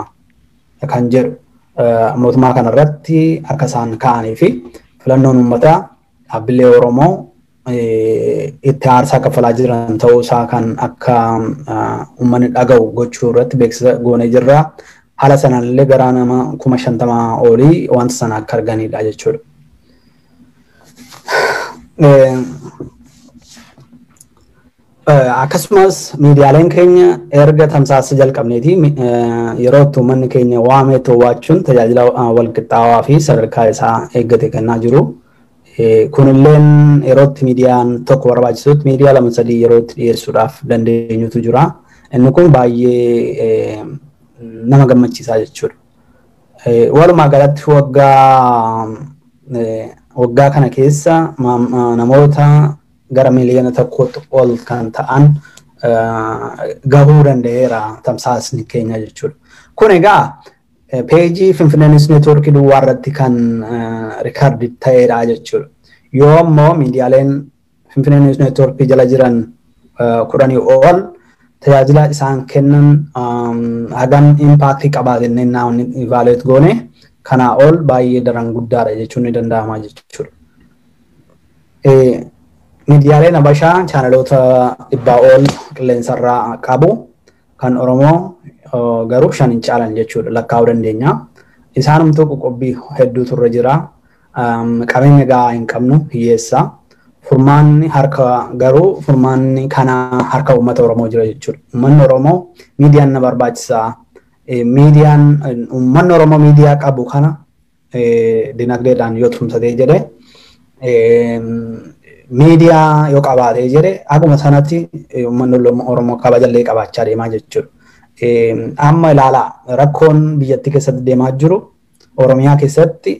kan jedhu mootummaa kanarratti akka isaan ka'anii fi filannoon uummataa dhaabbilee Oromoo itti aarsaa kaffalaa jiran ta'uu isaa kan akka uummanni dhaga'u gochuu irratti beeksisa goonee jirra. Haala sanaan gara nama 50,000 olii wanta sana akka arganidha jechuudha. Akkasumas miidiyaaleen keenya erga tamsaasa jalqabneeti yeroo itti uummanni keenya waamee to'achuun tajaajila walqixxaawaa fi sadarkaa isaa eeggate kennaa jiru. Kunilleen yeroo itti miidiyaan tokko barbaachisutti miidiyaa 2 3 yeroo itti dhiyeessuudhaaf dandeenyutu jira. Inni kun baay'ee nama gammachiisaa jechuudha. Walumaa galatti waggaa kana keessa namoota gara 1 miliyoona ol kan ta'an gahuu danda'eera tamsaasni keenya jechuudha. Kun egaa peejii Finfinnee News Network duwwaa irratti kan rikaardi ta'edha jechuudha. Yoo ammoo miidiyaaleen Finfinnee News Network jala jiran 10 ol tajaajila isaan kennan hagam impaaktii qabaatennee namoonni evaluate goone kanaa ol baay'ee daran guddaadha jechuun ni danda'ama jechuudha. Miidiyaaleen Habashaa chaanaloota 100 ol qilleensarraa qabu kan Oromoo garuu 5 hin caalan jechuudha lakkaa'uu dandeenya. Isaanumtuu qoqqobbii hedduutu irra jira. Qabeenya gahaa hin qabnu hiyyeessa. Furmaanni harka garuu furmaanni kana harka uummata Oromoo jira jechuudha. Uummanni Oromoo miidiyaan na barbaachisaa. Miidiyaan uummanni Oromoo miidiyaa qabu kana dinagdeedhaan yoo tumsatee jedhe miidiyaa yoo qabaatee jedhe akkuma sanatti uummanni Oromoo kabajallee qabaachaa deemaa jechuudha. Amma ilaalaa rakkoon biyyattii keessatti deemaa jiru Oromiyaa keessatti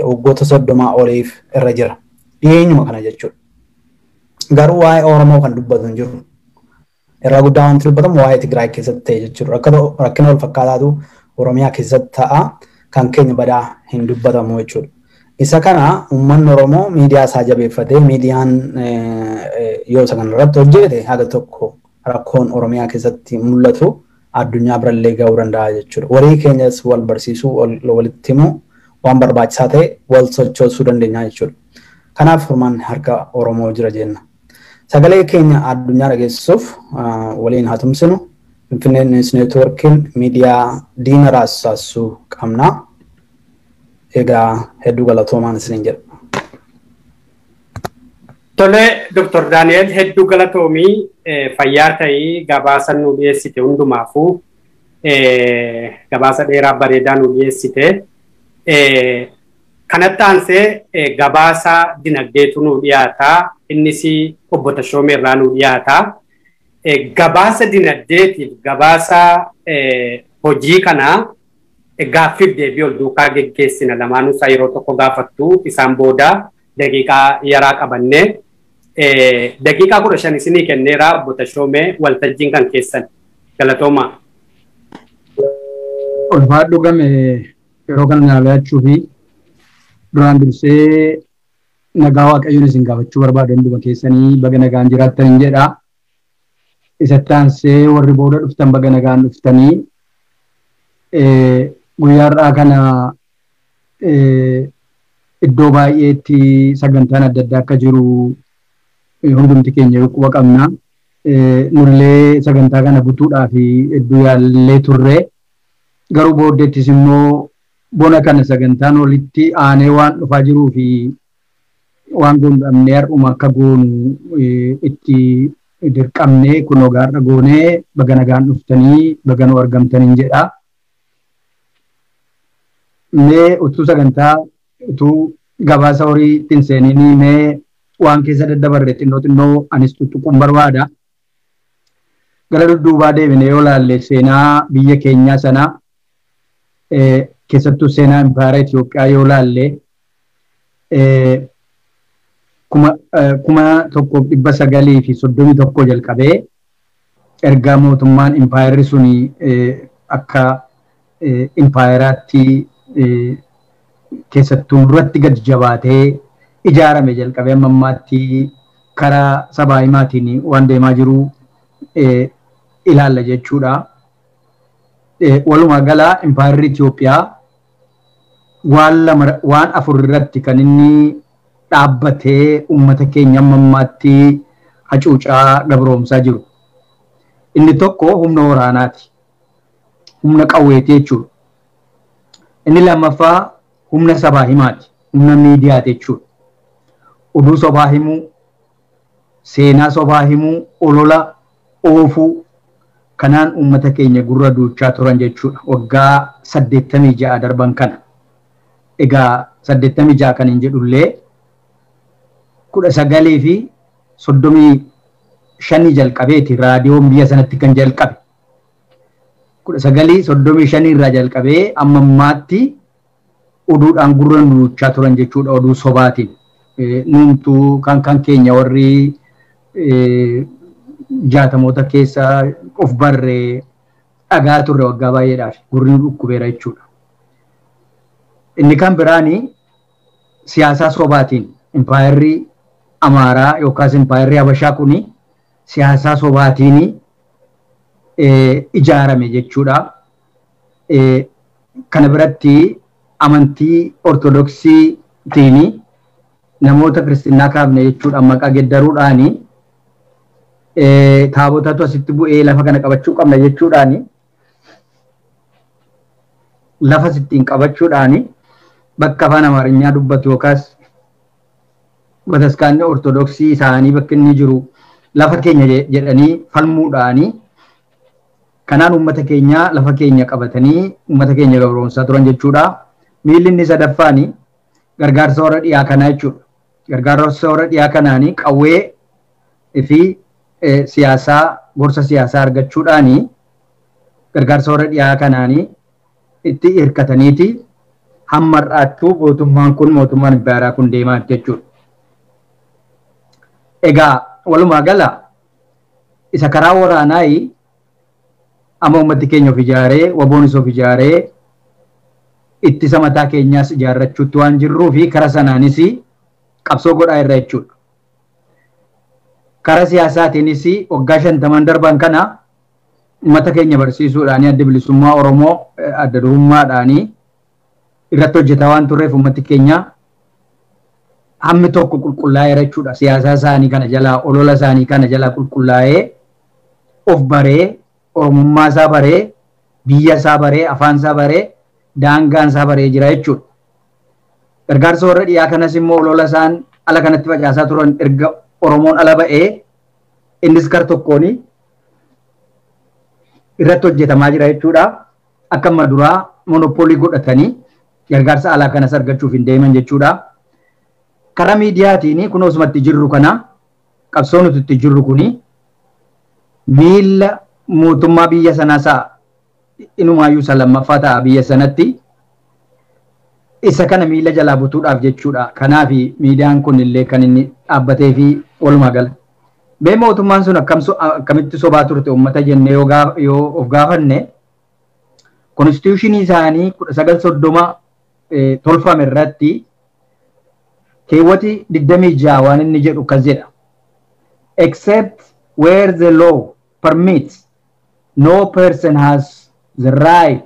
waggoota 30 oliif irra jira. Dhiyeenyuma kana jechuudha. Garuu waa'ee Oromoo kan dubbatu hin jiru. Irra guddaa wanti dubbatamu waa'ee Tigraay keessatti ta'e jechuudha. Rakkina wal fakkaataatu Oromiyaa keessatti ta'a kan keenya badaa hin dubbatamu jechuudha. Isa kana uummanni Oromoo miidiyaa isaa jabeeffatee miidiyaan yoo isa kana irratti hojjete haga tokko rakkoon Oromiyaa keessatti mul'atu addunyaa birallee gahuu danda'a jechuudha. Walii keenyas wal barsiisuu, walitti himuu waan barbaachisaa ta'e wal sochoosuu dandeenya jechuudha. Kanaaf furmaanni harka Oromoo jira jenna. Sagalee keenya addunyaa dhageessisuuf waliin haa tumsinu. Finfinnee News Networkiin miidiyaa diina raassaasuu qabna. Egaa hedduu galatoomaan isiniin jedha. Tole Dr. Daani'el hedduu galatoomii fayyaa ta'ii gabaasa nu dhiyeessite hundumaafuu gabaasa dheeraa bareedaa nu dhiyeessite. Kanatti aansee gabaasa dinagdeetu nu dhiyaata. Innis obbo Tashoomee irraa nu dhiyaata. Gabaasa dinagdeetiif gabaasa hojii kanaa gaaffiif deebii ol duukaa geggeessina. Lamaanuu isaa yeroo tokko gaafattu isaan booda daqiiqaa yaraa qabannee daqiiqaa 15 isinii kenneera obbo Tashoomee waltajjiin kan keessan. Galatoomaa. Ulfaadhu game yeroo kana naalachuu fi duraan dursee nagaa Waaqayyoon isin gaafachuu barbaadu hunduma keessanii baga nagaan jiraattan jedha. Isatti aansee warri booda dhuftan baga nagaan dhuftanii guyyaa har'aa kana iddoo baay'eetti sagantaan adda addaa akka jiru hundumti keenya quba qabna. Nullee sagantaa kana butuudhaaf hedduu yaallee turre. Garuu booddeettis immoo bona kana sagantaan walitti aanee waan dhufaa jiruu fi waan goonu dhabnee har'uma akka goonu itti dirqamnee kunoo gaarra goonee baga nagaan dhuftanii baga nu argamtaniin jedha. Mee utuu sagantaa utuu gabaasa horii ittiin seeninii mee waan keessa daddabarre xinnoo xinnoo anis tuttuquun barbaada. Gara dudduubaa deebinee yoo laalle seenaa biyya keenyaa sana keessattuu seenaa impaayera Itoophiyaa yoo laalle 1931 jalqabee erga mootummaan impaayerri suni akka impaayeraatti keessattuu irratti gadi jabaatee ijaarame jalqabee amma ammaatti karaa sabaa himaatiin waan deemaa jiru ilaalla jechuudha. Walumaa gala impaayerri Itoophiyaa waan lama waan afur irratti kan inni dhaabbatee uummata keenya amma ammaatti hacuucaa gabroomsaa jiru. Inni tokko humna waraanaati. Humna qawweeti jechuudha. Inni lammaffaa humna sabaa himaati. Humna miidiyaati jechuudha. Oduu sobaa himuu, seenaa sobaa himuu, olola oofuu kanaan uummata keenya gurra duuchaa turan jechuudha. Waggaa 86 darban kana. Egaa 86 kan hin jedhullee 1935 jalqabeeti raadiyoon biyya sanatti kan jalqabe. 1935 irraa jalqabee amma ammaatti oduudhaan gurra duuchaa turan jechuudha, oduu sobaatiin. Nuumtuu kan keenya warri jaatamoota keessa of barree dhagaa turre waggaa baay'eedhaaf gurri dhukkubeera jechuudha. Inni kan biraani siyaasaa sobaatiin impaayerri Amaaraa yookaas impaayerri Habashaa kuni siyaasaa sobaatiin ijaarame jechuudha. Kana biratti amantii Ortodoksiitiin namoota kiristinnaa kaafne jechuudha maqaa geddaruudhaani taabotatu asitti bu'ee lafa kana qabachuu qabna jechuudhaani lafa sittiin qabachuudhaani bakka afaan Amaarinyaa dubbatu yookaas bataskaanni Ortodoksii isaanii bakka inni jiru lafa keenya jedhanii falmuudhaani kanaan uummata keenya lafa keenya qabatanii uummata keenya gabroomsaa turan jechuudha. Miilli inni sadaffaani gargaarsa warra dhiyaa kanaa jechuudha. Gargaarsa warra dhiyaa kanaani qawwee fi siyaasaa gorsa siyaasaa argachuudhaani gargaarsa warra dhiyaa kanaani itti hirkataniiti hamma har'aattuu mootummaan kun mootummaan impaayeraa kun deemaa jechuudha. Egaa walumaa gala isa karaa waraanaayi amma uummati keenya of ijaaree waboonis of ijaaree ittisa mataa keenyaas ijaarrachuutti waan jirruu fi karaa sanaanis qabsoo godhaa irra jechuudha. Karaa siyaasaatiinis waggaa 50 darban kana uummata keenya barsiisuudhaani adda bilisummaa Oromoo adda durummaadhaani irratti hojjetaa waan turreef uummati keenya hammi tokko qulqullaa'eera jechuudha. Siyaasaa isaanii kana jalaa olola isaanii kana jalaa qulqullaa'ee of baree Oromummaa isaa baree biyya isaa baree afaan isaa baree daangaan isaa baree jira jechuudha. Gargaarsa warra dhiyaa kanas immoo olola isaan ala kanatti facaasaa turan erga Oromoon ala ba'ee innis kar tokkoon irratti hojjetamaa jira jechuudha. Akka amma duraa monopoolii godhatanii gargaarsa alaa kanas argachuuf hin deeman jechuudha. Karaa miidiyaatiin kun osumatti jirru kana qabsoo nuti itti jirru kuni miila mootummaa biyya sanaa sa'a inumaayyuu isa lammaffaa ta'a biyya sanatti isa kana miila jalaa butuudhaaf jechuudha. Kanaaf miidiyaan kun illee kan inni dhaabbatee fi walumaa gala. Mee mootummaan sun akkamitti sobaa turte uummata jennee yoo of gaafanne konstituushinii isaanii 1930 tolfame irratti keewwati 26 waan inni jedhu akkas jedha. Except where the law permits, no person has the right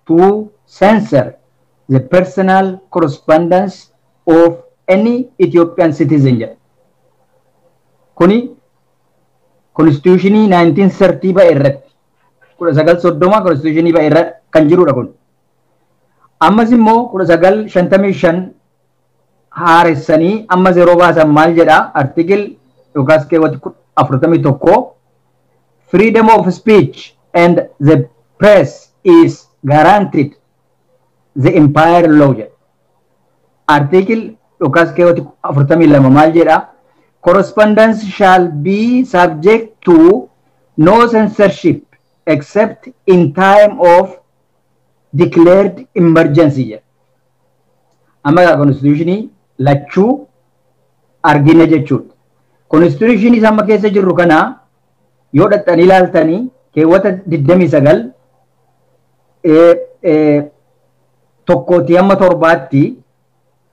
to censor the personal correspondence of any Ethiopian citizen jedha. Kuni konstituushinii 1930 ba'e irratti 1930 konstituushinii ba'e irra kan jirudha kun. Ammas immoo 1955 haaressanii ammas yeroo baasan maal jedha artikil yookaas keewwati 41 freedom of speech and the press is guaranteed the empire law jedha. Artikil yookaas keewwati 42 maal jedha correspondence shall be subject to no censorship except in time of declared emergency jedha. Amma egaa konstituushinii lachuu argina jechuudha. Konstituushinii amma keessa jirru kana yoo dhaxxanii ilaaltanii keewwata 29 tokkootii hamma torbaatti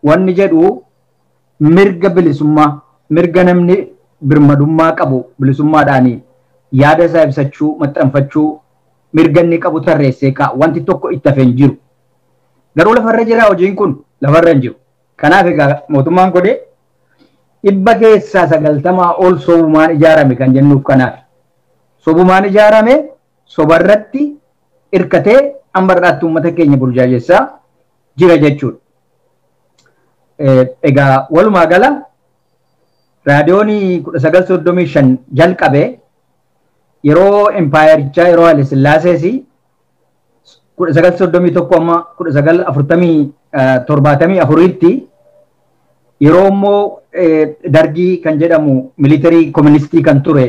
Wanni jedhu mirga bilisummaa, mirga namni birmadummaa qabu bilisummaadhaan yaada isaa ibsachuu, maxxanfachuu mirga inni qabu tarreessee kaa'a. Wanti tokko itti hafee hin jiru. Garuu lafarra jira hojiin kun lafarra hin jiru. Kanaaf egaa mootummaan godhe 90% ol sobumaan ijaarame kan jennuuf kanaaf. Sobumaan ijaarame sobarratti hirkatee amma har'aatti uummata keenya burjaajessaa jira jechuudha. Egaa walumaa gala raadiyoon 1935 jalqabe yeroo empaayerichaa yeroo Haile Sillaasees 1931 amma 1974tti yeroo immoo dargii kan jedhamu militarii koministii kan ture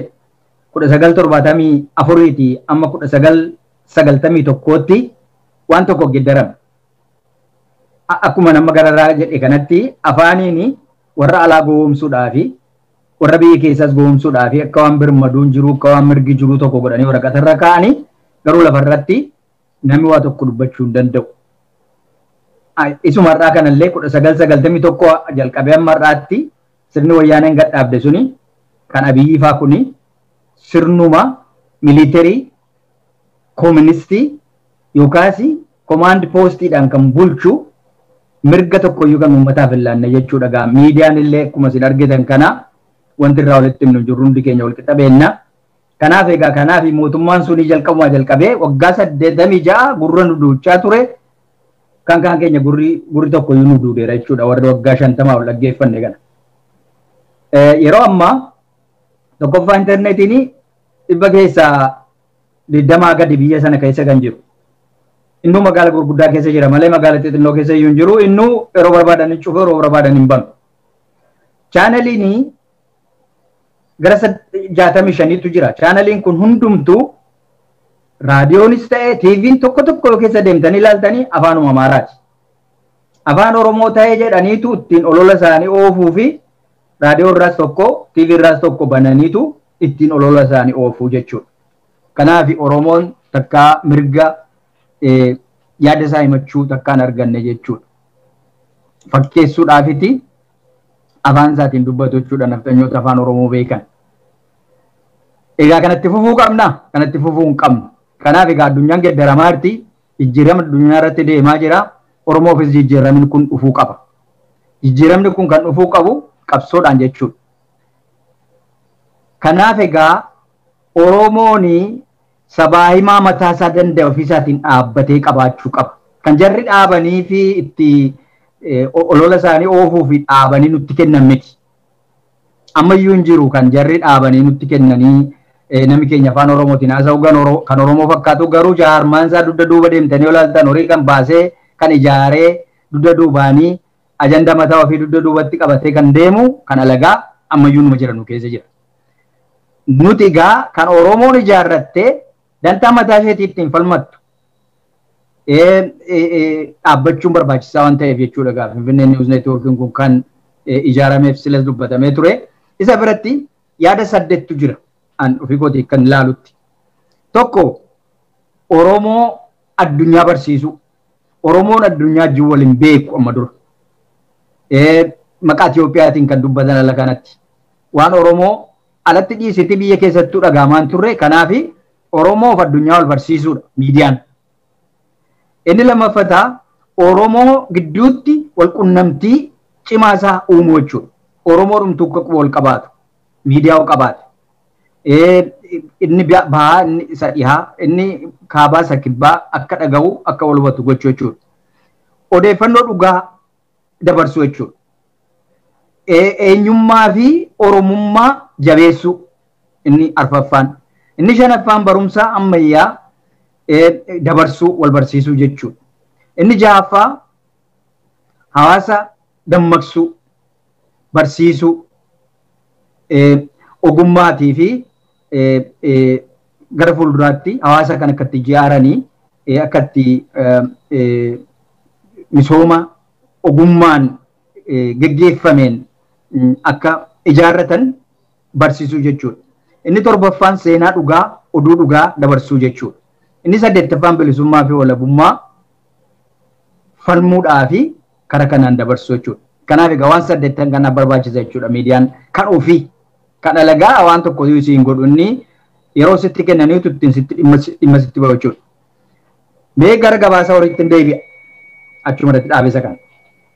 1974tti amma 1991tti waan tokko geeddarame. Akkuma nama gararraa jedhe kanatti afaaniin warra alaa gowwoomsuudhaafi warra biyya keessaas gowwoomsuudhaafi akka waan birmaduun jiru akka waan mirgi jiru tokko godhanii waraqatarra kaa'anii garuu lafarratti namni waa tokko dubbachuu hin danda'u. Isumarraa kanallee 1991 jalqabee amma har'aatti sirni wayyaaneen gadhaabde suni kan Abiyyi faa kuni sirnuma militarii kooministii yookaas komaand poostiidhaan kan bulchu mirga tokkoyyuu kan uummataaf hin laanne jechuudha. Gaa miidiyaan illee akkuma isin argitan kana wanti irraa walitti himnu jirru hundi keenya wal qixa beenna. Kanaaf egaa kanaaf mootummaan suni jalqabumaa jalqabee waggaa 86 gurra nu duuchaa ture. Kan kaan keenya gurri tokkoyyuu nu duudeera jechuudha warri waggaa 50 ol dhaggeeffanne kana. Yeroo ammaa tokkoffaa intarneetiin 20% gadi biyya sana keessa kan jiru. Innuu magaala gurguddaa keessa jira malee magaala xixinnoo keessa iyyuu hin jiru. Innuu yeroo barbaadan hin cufu yeroo barbaadan hin banu. Chaanaliin gara 65tu jira. Chaanaliin kun hundumtuu raadiyoonis ta'e TV'n tokko tokko keessa deemtanii ilaaltanii afaanuma Amaaraati. Afaan Oromoo ta'ee jedhaniitu ittiin olola isaanii oofuu fi raadiyoo irraas tokko TV irraas tokko bananiitu ittiin olola isaanii oofuu jechuudha. Kanaaf Oromoon takkaa mirga yaada isaa himachuu takkaan arganne jechuudha. Fakkeessuudhaafiti afaan isaatiin dubbatu jechuudha nafxanyoota afaan Oromoo beekan. Egaa kanatti fufuu qabna, kanatti fufuu hin qabnu. Kanaaf egaa addunyaan geeddaramaa jirti, jijjiirama addunyaa irratti deemaa jira. Oromoofis jijjiiramni kun dhufuu qaba. Jijjiiramni kun kan dhufuu qabu qabsoodhaan jechuudha. Kanaaf egaa Oromoon sabaa himaa mataa isaa danda'e ofiisaatiin dhaabbatee qabaachuu qaba. Kan jarri dhaabanii fi itti olola isaanii oofuu fi dhaabanii nutti kennan miti. Ammayyuu hin jiru kan jarri dhaabanii nutti kennanii namni keenya afaan Oromootiin haasa'u kan Oromoo fakkaatu garuu jaarmaan isaa dugda duuba deemtanii olaaltan horii kan baasee kan ijaaree dugda duubaanii ajanda mataa ofii dugda duubatti qabatee kan deemu kan alagaa ammayyuu numa jira nu keessa jira. Nuti egaa kan Oromoon ijaarrattee dantaa mataa isheetiif ittiin falmattu dhaabbachuun barbaachisaa waan ta'eef jechuudha egaa Finfinnee News Networkiin kun kan ijaarameef silas dubbatamee ture. Isa biratti yaada 8tu jira an ofii kootii kan ilaalutti. Tokko Oromoo addunyaa barsiisuu. Oromoon addunyaa wajjin waliin beeku amma dura. Maqaa Itiyoophiyaatiin kan dubbatan ala kanatti. Waan Oromoo alatti dhiisiti biyya keessattuu dhagaamaan turre kanaaf Oromoof addunyaa wal barsiisuudha miidiyaan. Inni lammaffataa Oromoo gidduutti wal qunnamtii cimaa isaa uumuu jechuudha. Oromoo dhumtuu akka wal qabaatu miidiyaa wal qabaatu. Inni bahaa inni isa dhihaa inni kaabaa isa kibbaa akka dhaga'u akka wal hubatu gochuu jechuudha. Odeeffannoo dhugaa dabarsuu jechuudha. Eenyummaa fi Oromummaa jabeessuu inni arfaffaan. Inni shanaffaan barumsa ammayyaa dabarsuu wal barsiisuu jechuudha. Inni jahaffaa hawaasa dammaqsuu barsiisuu ogummaatii fi gara fuulduraatti hawaasa kan akkatti ijaaranii akkatti misooma ogummaan geggeeffameen akka ijaarratan barsiisuu jechuudha. Inni torbaffaan seenaa dhugaa oduu dhugaa dabarsuu jechuudha. Inni saddeettaffaan bilisummaa fi walabummaa falmuudhaa fi kara kanaan dabarsu jechuudha. Kanaaf egaa waan 8 kana barbaachisa jechuudha miidiyaan kan ofii kan alagaa waan tokko siin godhu inni yeroo sitti kennaniitu ittiin sitti dhimma sitti bahu jechuudha. Mee gara gabaasa horiitti hin deebi'a. Achuma irratti dhaabisa kana.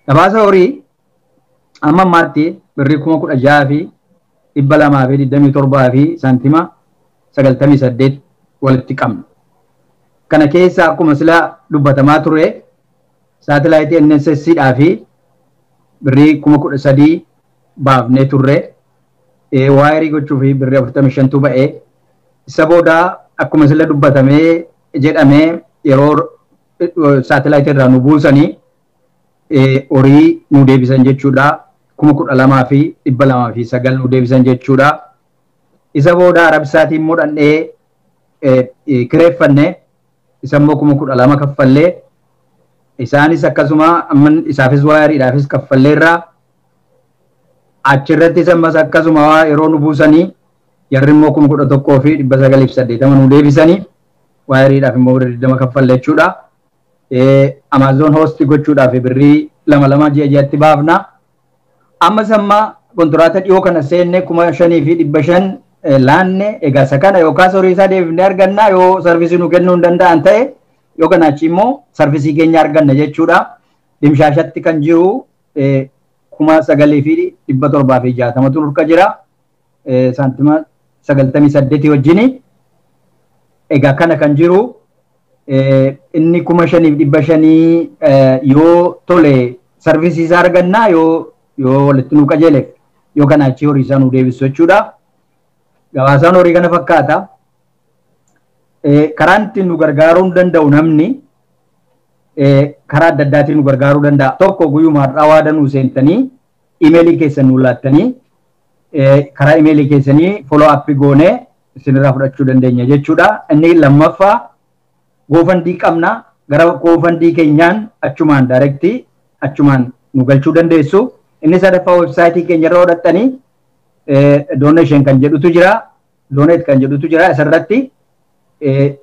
Gabaasa horii amma ammaatti birrii 16,227 fi saantima 98 walitti qabna. Kana keessa akkuma sila dubbatamaa ture saatalaayitii NSS dhaa fi birrii 13,000 baafnee turre waayirii gochuu fi birrii 45tu ba'ee isa booda akkuma sila dubbatamee jedhamee yeroo saatalaayitii irraa nu buusanii horii nu deebisan jechuudha. 12,209 nu deebisan jechuudha. Isa booda Arabsaatiin immoo dhandhee kireeffanne isa immoo 12,000 kaffallee isaanis akkasuma amma isaafis waayiriidhaafis kaffalleerraa achirrattis ammas akkasuma yeroo nu buusanii jarri immoo 11,980 nu deebisanii waayiriidhaaf immoo birrii 20 kaffalle jechuudha. Amazon host gochuudhaaf birrii 2 ji'a ji'atti baafna. Ammas amma kontiraata dhiyoo kana seenne 5,500 laanne egaa isa kana yookaas horii isaa deebifnee arganna yoo sarvisii nu kennuu hin danda'an ta'e yoo kana achi immoo sarvisii keenya arganna jechuudha. Dimshaashatti kan jiru 9,760tu nurka jira. Saantima 98 wajjini. Egaa kana kan jiru inni 5,500 yoo tole sarvisii isaa arganna yoo walitti nu qajeeleef yoo kana achi horii isaa nu deebisu jechuudha. Gabaasaan horii kana fakkaata. Karaan ittiin nu gargaaruu danda'u namni karaa adda addaatiin nu gargaaruu danda'a. Tokko guyyuma har'aa waada nuu seentanii imeelii keessan nuu laattanii karaa imeelii keessanii follow up goonee isinirraa fudhachuu dandeenya jechuudha. Inni lammaffaa goofandii qabna. Gara goofandii keenyaan achumaan daayirektii achumaan nu galchuu dandeessu. Inni sadaffaa websaayitii keenya irra hodhattanii donation kan jedhutu jira. Donate kan jedhutu jira. Isarratti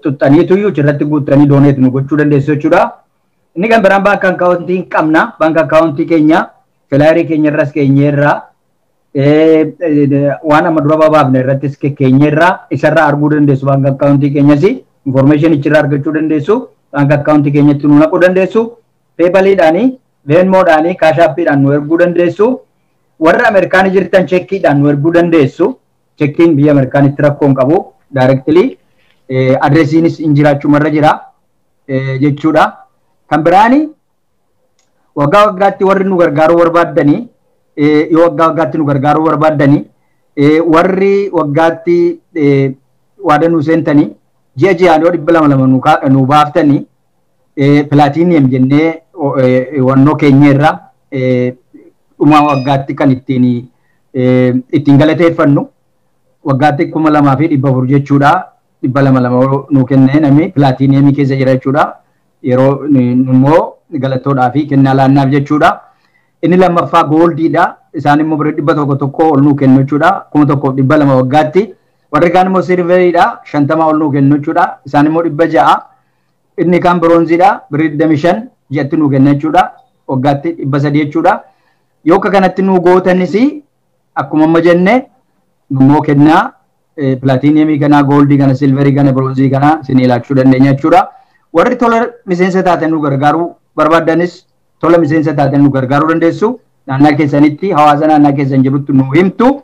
xuxxaniituyyuu achirratti guuttanii donate nu gochuu dandeessu jechuudha. Inni kan biraan baank akkaawuntii qabna. Baank akkaawuntii keenya filaayirii keenya irras keenyerra waan amma dura babaafne irrattis keenyerra isarraa arguu dandeessu baank akkaawuntii keenyas information achirraa argachuu dandeessu. Baank akkaawuntii keenyatti nu naquu dandeessu. Peepaliidhaanii, Venmoodhaanii, kaashaappiidhaan nu erguu dandeessu. Warra Ameerikaanii jirtan chekkiidhaan nu erguu dandeessu. Chekkiin biyya Ameerikaanitti rakkoo hin qabu. Daayireektilii adresiinis hin jiraachumarra jira jechuudha. Kan biraani waggaa waggaatti warri nu gargaaruu barbaaddanii yoo waggaa waggaatti nu gargaaruu barbaaddanii warri waggaatti waada nu seentanii ji'a ji'aan yoo 200 nu baaftanii pilaatiiniyam jennee wannoo keenyerra dhuma waggaatti kan ittiin galateeffannu waggaatti 2,400 jechuudha. 200 nu kennee namni pilaatiiniyamii keessa jira jechuudha. Yeroo immoo galatoodhaa fi kennaa laannaaf jechuudha. Inni lammaffaa gooldiidha. Isaan immoo birrii 100 ol nuu kennu jechuudha. 1,200 waggaatti. Warri kaan immoo silveriidha. 50 ol nuu kennu jechuudha. Isaan immoo 600. Inni kaan biroonziidha. Birrii 25 ji'atti nuu kenna jechuudha. Waggaatti 300 jechuudha. Yoo akka kanatti nuu gootanis akkuma amma jenne immoo kennaa pilaatiiniyamii kana, gooldii kana, silverii kana, biroonzii kana isin ilaachuu dandeenya jechuudha. Warri tola miseensa taatan nu gargaaruu barbaaddanis tola miseensa taatan nu gargaaruu dandeessu. Naannaa keessanitti hawaasa naannaa keessan jirutti nu himtu.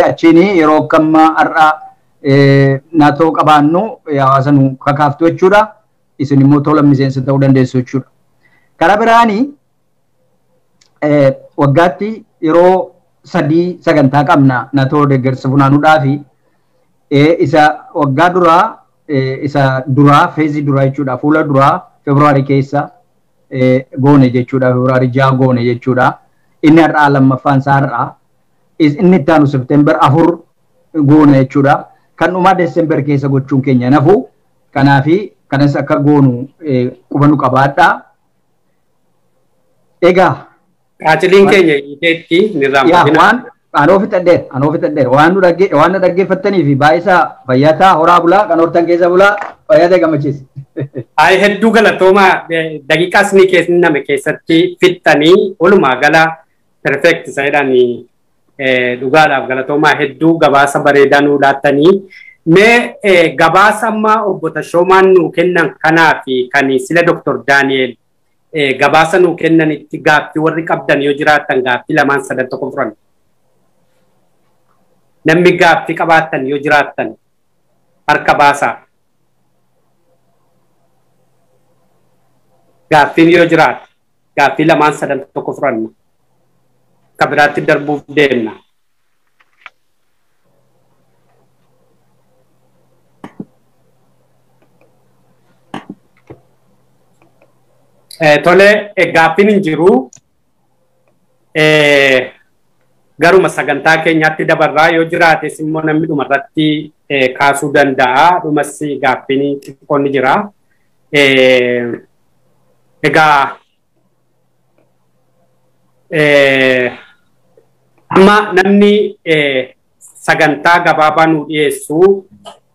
Achiin yeroo akkamma har'a naatoo qabaannu hawaasa nu kakaaftu jechuudha. Isin immoo tola miseensa ta'uu dandeessu jechuudha. Karaa biraanii waggaatti yeroo 3 sagantaa qabna naatoo deeggarsa funaanuudhaafi isa waggaa duraa isa duraa feezii duraa jechuudha. Fuula duraa Febraarii keessa goone jechuudha. Febraarii 6 goone jechuudha. Inni har'aa lammaffaan isaa har'aa. Inni itti aanu September 4 goone jechuudha. Kan dhumaa Desember keessa gochuun keenya nafu. Kanaafi kanas akka goonu quba nu qabaadhaa. Egaa Qaaciliin keenya hiiteetti ni raammatina. Anoo fixadheera. Waan nu dhaggeeffattanii fi baay'isaa fayyataa horaa bulaa kan hortan keessa bulaa fayyaa ta'e gammachiisa. Ay hedduu galatooma daqiiqaa isinii kenname keessatti fixxanii walumaa gala perfect isa jedhanii dhugaadhaaf galatoomaa hedduu gabaasa bareedaa nuu laattanii. Mee gabaasa amma obbo Tashoomaan nuu kennan kanaa fi kan sila Dr. Daani'el gabaasa nuu kennanitti gaaffii warri qabdan yoo jiraattan gaaffii lamaan sadan tokko furan. Namni gaaffii qabaattan yoo jiraattan harka baasaa. Gaaffiin yoo jiraate gaaffii lamaan sadan tokko furanna. Akka biraatti darbuuf deemna. Tole gaaffiin hin jiru. Garuma sagantaa keenyaatti dabarraa yoo jiraates immoo namni dhumarratti kaasuu danda'a. Dhumas gaaffiin xiqqoon ni jira. Egaa amma namni sagantaa gabaabaa nuu dhiyeessu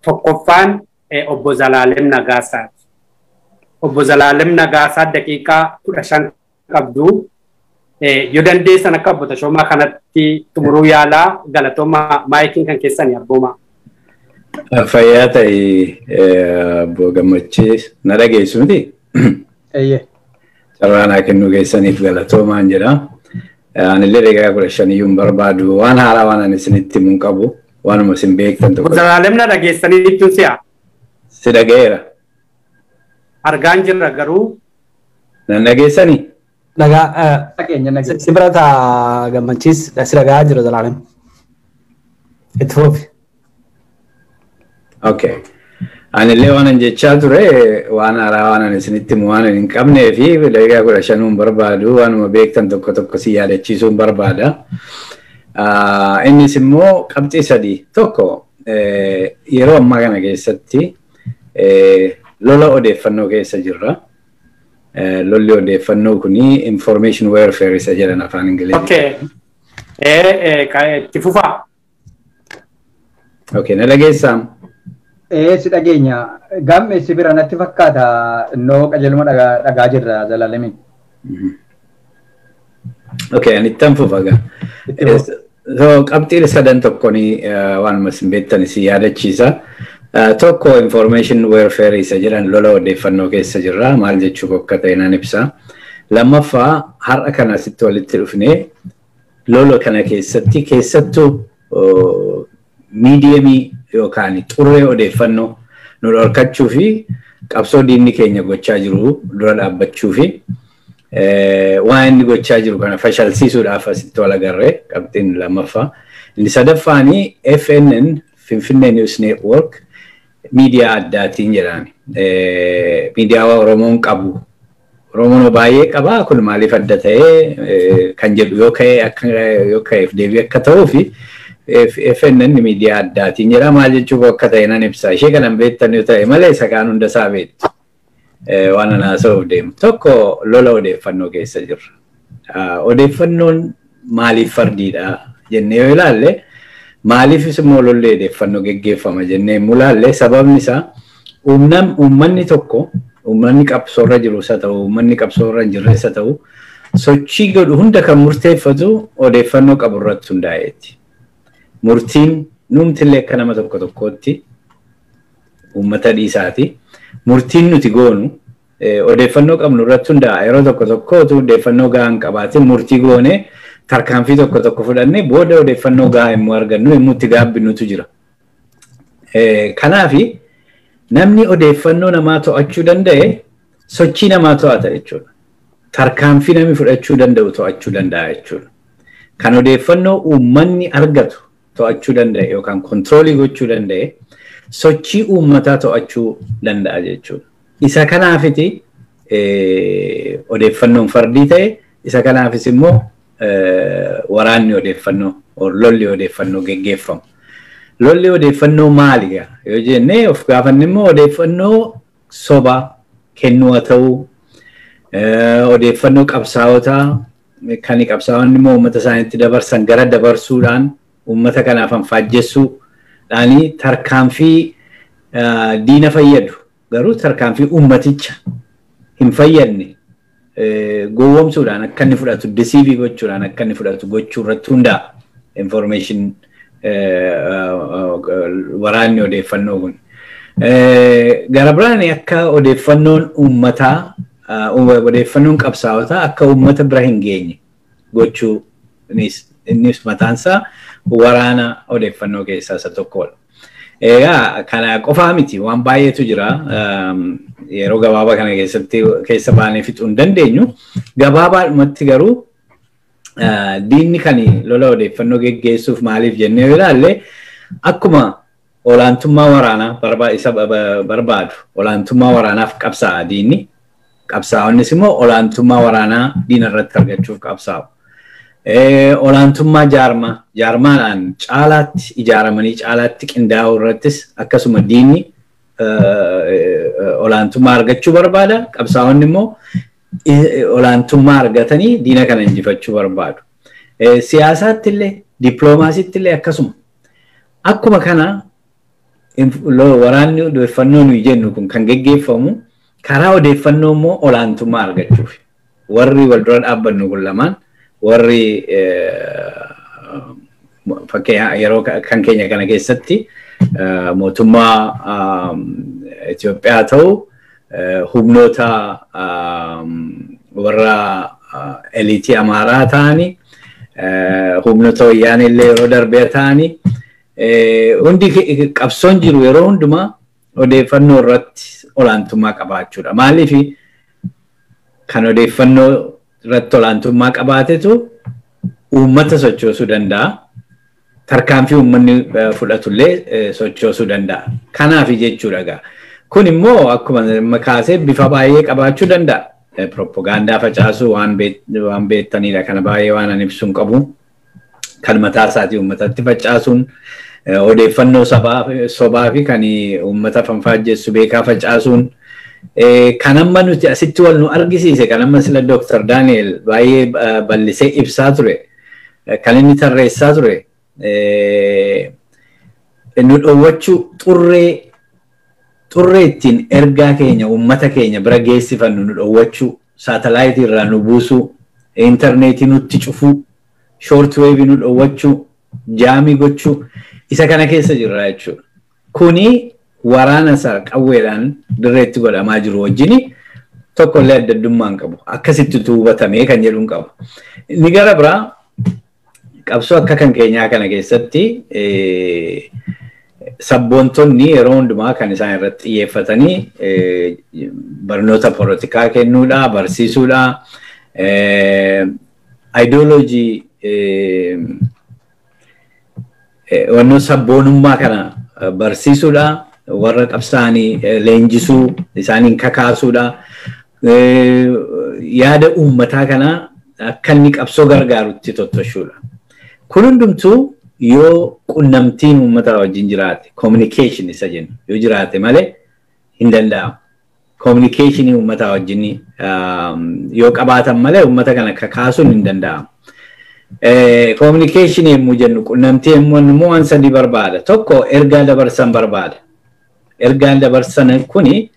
tokkoffaan obbo Zalaalem Nagaasaati. Obbo Zalaalem Nagaasaa daqiiqaa 15 qabdu. Yoo dandeessan akka obbo Tashoomaa kanatti xumuruu yaalaa galatooma maayikiin kan keessanii abbooma. Fayyaa ta'e obbo Gammachiis na dhageessu miti? Eeyyee. Carraa naa kennuu keessaniif galatoomaan jedha. Anillee daqiiqaa 15 iyyuu hin barbaadu. Waan haaraa waan ani isinitti himu hin qabu. Waanuma isin beektan tokko. Obbo Zalaalem na dhageessanii jechuun si'a. Si dhaga'eera. Argaan jirra garuu. Nan dhageessanii? Dhagaa si bira taa Gammachiis si dhagaa jira Zalaalem. Itti fufi. Okay. Anillee waan an jechaa ture waan haaraa waan ani isinitti himu waan hin qabnee fi daqiiqaa 15 hin barbaadu waanuma beektan tokko tokko si yaadachiisuu hin barbaada. Innis immoo qabxii sadii tokko yeroo ammaa kana keessatti lola odeeffannoo keessa jirra. Lolli odeeffannoo kuni information warfare isa jedhan afaan Ingiliziin. Okay. Itti fufaa. Okay, na dhageessaa? Si dhageenya. Gamme si bira natti fakkaata innoo qajeeluma dhagaa jirra Zalaalemiin. Okay, ani ittan fufa gaa. So qabxiin sadan tokkoon waanuma isin beektan isin yaadachiisa. Tokko information warfare isa jedhan lola odeeffannoo keessa jirra. Maal jechuu akka ta'e nan ibsa. Lammaffaa har'a kana asitti walitti dhufnee lola kana keessatti keessattuu miidiyamii yookaan xurree odeeffannoo nu dhorkachuu fi qabsoo diinni keenya gochaa jiru dura dhaabbachuu fi waan inni gochaa jiru kana fashalsiisuudhaaf asitti wal agarree qabxiin lammaffaa. Inni sadaffaanii FNN Finfinnee News Network miidiyaa addaatiin jedhaan. Miidiyaa Oromoon qabu. Oromoon baay'ee qaba kun maaliif adda ta'ee kan jedhu yoo ka'e akka yoo ka'eef deebii akka ta'uu fi FNN miidiyaa addaatiin jedha maal jechuuf akka ta'e nan ibsa. Ishee kanan beektan yoo ta'e malee isa kaan hunda isaa beektu. Waan ana haasa'uuf deemu. Tokko lola odeeffannoo keessa jirra. Odeeffannoon maaliif fardiidha jennee yoo ilaalle maaliifis immoo lolli odeeffannoo geggeeffama jennee immoo ilaalle sababni isaa uummanni tokko uummanni qabsoorra jiru isa ta'u uummanni qabsoorra hin jirre isa ta'u sochii godhu hunda kan murteeffatu odeeffannoo qabu irratti hundaa'eeti. Murtiin nuumtillee akka nama tokko tokkootti uummata dhiisaati. Murtiin nuti goonu odeeffannoo qabnu irratti hundaa'a. Yeroo tokko tokko utuu odeeffannoo gahaa hin qabaatin murtii goonee tarkaanfii tokko tokko fudhannee booda odeeffannoo gahaa immoo argannu immoo itti gaabbinutu jira. Kanaafi namni odeeffannoo namaa to'achuu danda'e sochii namaa to'ata jechuudha. Tarkaanfii namni fudhachuu danda'u to'achuu danda'a jechuudha. Kan odeeffannoo uummanni argatu to'achuu danda'e yookaan kontiroolii gochuu danda'e sochii uummataa to'achuu danda'a jechuudha. Isa kanaafiti odeeffannoon fardii ta'e isa kanaafis immoo waraanni odeeffannoo lolli odeeffannoo geggeeffamu. Lolli odeeffannoo maali yoo jennee of gaafanne immoo odeeffannoo sobaa kennuu haa ta'uu odeeffannoo qabsaa'otaa kan qabsaa'onni immoo uummata isaaniitti dabarsan gara dabarsuudhaan uummata kanaaf anfaajjessuudhaan tarkaanfii diina fayyadu garuu tarkaanfii uummaticha hin fayyadne gowwoomsuudhaan akka inni fudhatu deceive gochuudhaan akka inni fudhatu gochuu irratti hundaa'a information waraanni odeeffannoo kun. Gara biraan akka odeeffannoon uummataa odeeffannoon qabsaa'otaa akka uummata bira hin geenye gochuu innis mataansaa waraana odeeffannoo keessaa isa tokkodha. Egaa kana qofaa miti, waan baay'eetu jira. Yeroo gabaabaa kana keessatti keessa baanee fixuu hin dandeenyu. Gabaabaadhumatti garuu diinni kan lola odeeffannoo geggeessuuf maaliif jennee yoo ilaalle, akkuma olaantummaa waraanaa isa barbaadu, olaantummaa waraanaaf qabsaa'a diinni. Qabsaa'onnis immoo olaantummaa waraanaa diina irratti argachuuf qabsaa'u. Olaantummaa jaarmaa, jaarmaadhaan caalaatti ijaaramanii caalaatti qindaa'uu irrattis akkasuma diinni olaantummaa argachuu barbaada. Qabsaa'onni immoo olaantummaa argatanii diina kana injifachuu barbaadu. Siyaasaatti illee, dippiloomaasiitti illee akkasuma. Akkuma kana waraanni odeeffannoo nuyi jennu kun kan geggeeffamu karaa odeeffannoo immoo olaantummaa argachuuf. Warri wal dura dhaabbannu kun lamaan, warri fakkeenya yeroo kan keenya kana keessatti mootummaa Itoophiyaa ta'u, humnoota warra eliitii Amaaraa ta'anii, humnoota wayyaanee illee yeroo darbee ta'anii, hundi qabsoon jiru yeroo hundumaa odeeffannoo irratti olaantummaa qabaachuudha. Maaliif kan odeeffannoo irratti olaantummaa qabaatetu uummata sochoosuu danda'a. Tarkaanfii uummanni fudhatullee sochoosuu danda'a. Kanaaf jechuudha egaa. Kun immoo akkuma kaasee bifa baay'ee qabaachuu danda'a. Propagaandaa facaasuu waan beektanidha. Kana baay'ee waan ani ibsuu hin qabu. Kan mataa isaatii uummatatti facaasuun, odeeffannoo sobaa fi kan uummata fanfaajjessu beekaa facaasuun, kan amma nuti asitti wal nu argisiise, kan amma sila Dr. Daniel baay'ee bal'isee ibsaa ture, kan inni tarreessaa ture, nu dhoowwachuu, xurree ittiin ergaa keenya uummata keenya bira geessifannu nu dhoowwachuu, saatalaayitii irraa nu buusuu, intarneetii nutti cufuu, short wave nu dhoowwachuu, jam gochuu, isa kana keessa jirra jechuudha. Kuni waraana isaa qawweedhaan dirreetti godhamaa jiru wajjini tokkollee adda addummaa hin qabu. Akkasitti hubatamee kan jedhu hin qabu. Inni gara biraa qabsoo akka kan keenyaa kana keessatti sabboontonni yeroo hundumaa kan isaan irratti xiyyeeffatanii barnoota polotikaa kennuudha, barsiisuudha, ideoloojii wannoo sabboonummaa kana barsiisuudha, warra qabsaanii leenjisuu, isaaniin kakaasuudha, yaada uummataa kana akka inni qabsoo gargaarutti tottoshuudha. Kun hundumtuu yoo qunnamtiin uummata wajjin jiraate, communication isa jennu yoo jiraate malee hin danda'amu. Communication uummata wajjin yoo qabaatan malee uummata kana kakaasuun hin danda'amu. Communication yommuu jennu, qunnamtii yommuu immoo waan sadii barbaada. Tokko, ergaa dabarsan barbaada. Ergaan dabarsan kuni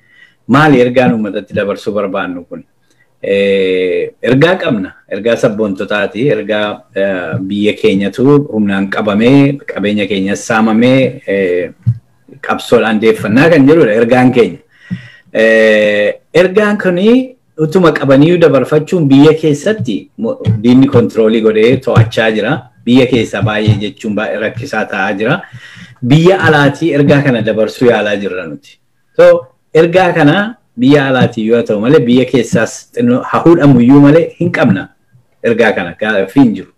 maali? Ergaan uummatatti dabarsuu barbaannu kun? Ergaa qabna. Ergaa sabboontotaati. Ergaa biyya keenyatu humnaan qabamee, qabeenya keenya saamamee, qabsoodhaan deeffannaa kan jedhudha ergaan keenya. Ergaan kuni utuma qabanii dabarfachuun biyya keessatti diinni control godhee to'achaa jira. Biyya keessa baay'ee jechuun baay'ee rakkisaa ta'aa jira. Biyya alaatii ergaa kana dabarsuu yaalaa jirra nuti. So ergaa kana biyya alaatii yoo ta'u malee, biyya keessaas xinnoo hahuudhamuyyuu malee hin qabna, ergaa kana gaaffii hin jiru.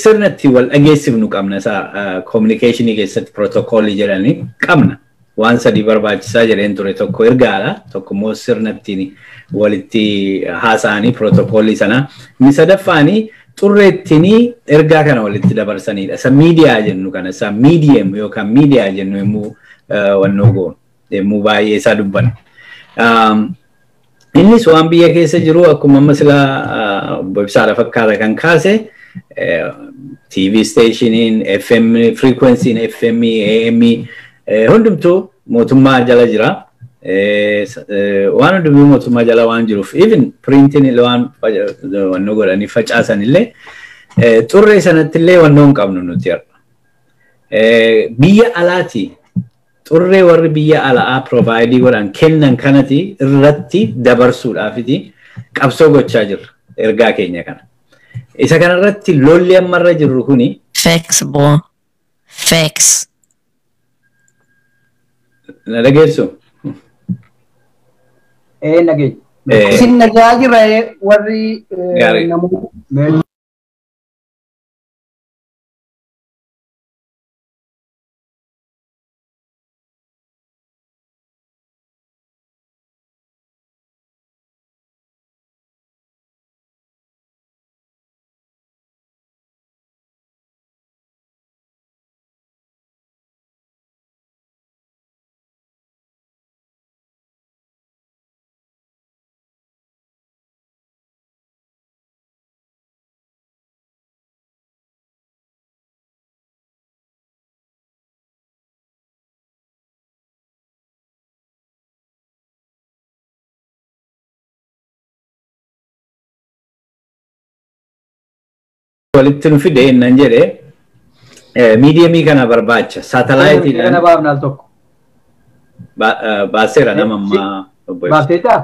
Sirna itti wal dhageessifnu qabna, isaa communication keessatti protocol jedhanii qabna. Waan sadii barbaachisaa jedheen ture: tokko ergaadha, tokko immoo sirna ittiin walitti haasa'anii protocol sana. Inni sadaffaanii xurree ittiin ergaa kana walitti dabarsanidha. Isa miidiyaa jennu kana, isa medium yookaan miidiyaa jennu yommuu wannoo goonu, yommuu baay'ee isaa dubbannu. Innis waan biyya keessa jiru akkuma amma sila obbo Ibsaadha fakkaata kan kaase TV stationiin, FM, frequency'n FM, AM hundumtuu mootummaa jala jira. Waan hundumtuu mootummaa jala waan jiruuf even printiin illee waan wannoo godhanii facaasan illee xurree sanatti illee wannoo hin qabnu nuti har'a. Biyya alaati xurree warri biyya alaa provide godhan kennan kanati irratti dabarsuudhaafiti qabsoo gochaa jirra ergaa keenya kana. Isa kanarratti lolli ammarra jirru kuni Flexible. Fix. Na dhageessu? Nageenya. Isin nagaa jirra warri namoota. Walitti nu fide innan jedhe miidiyamii kana barbaacha saatalaayitiidhaan. Kana baafna al tokko. Baaseera nama ammaa obbo Ibsa. Baafteetaa?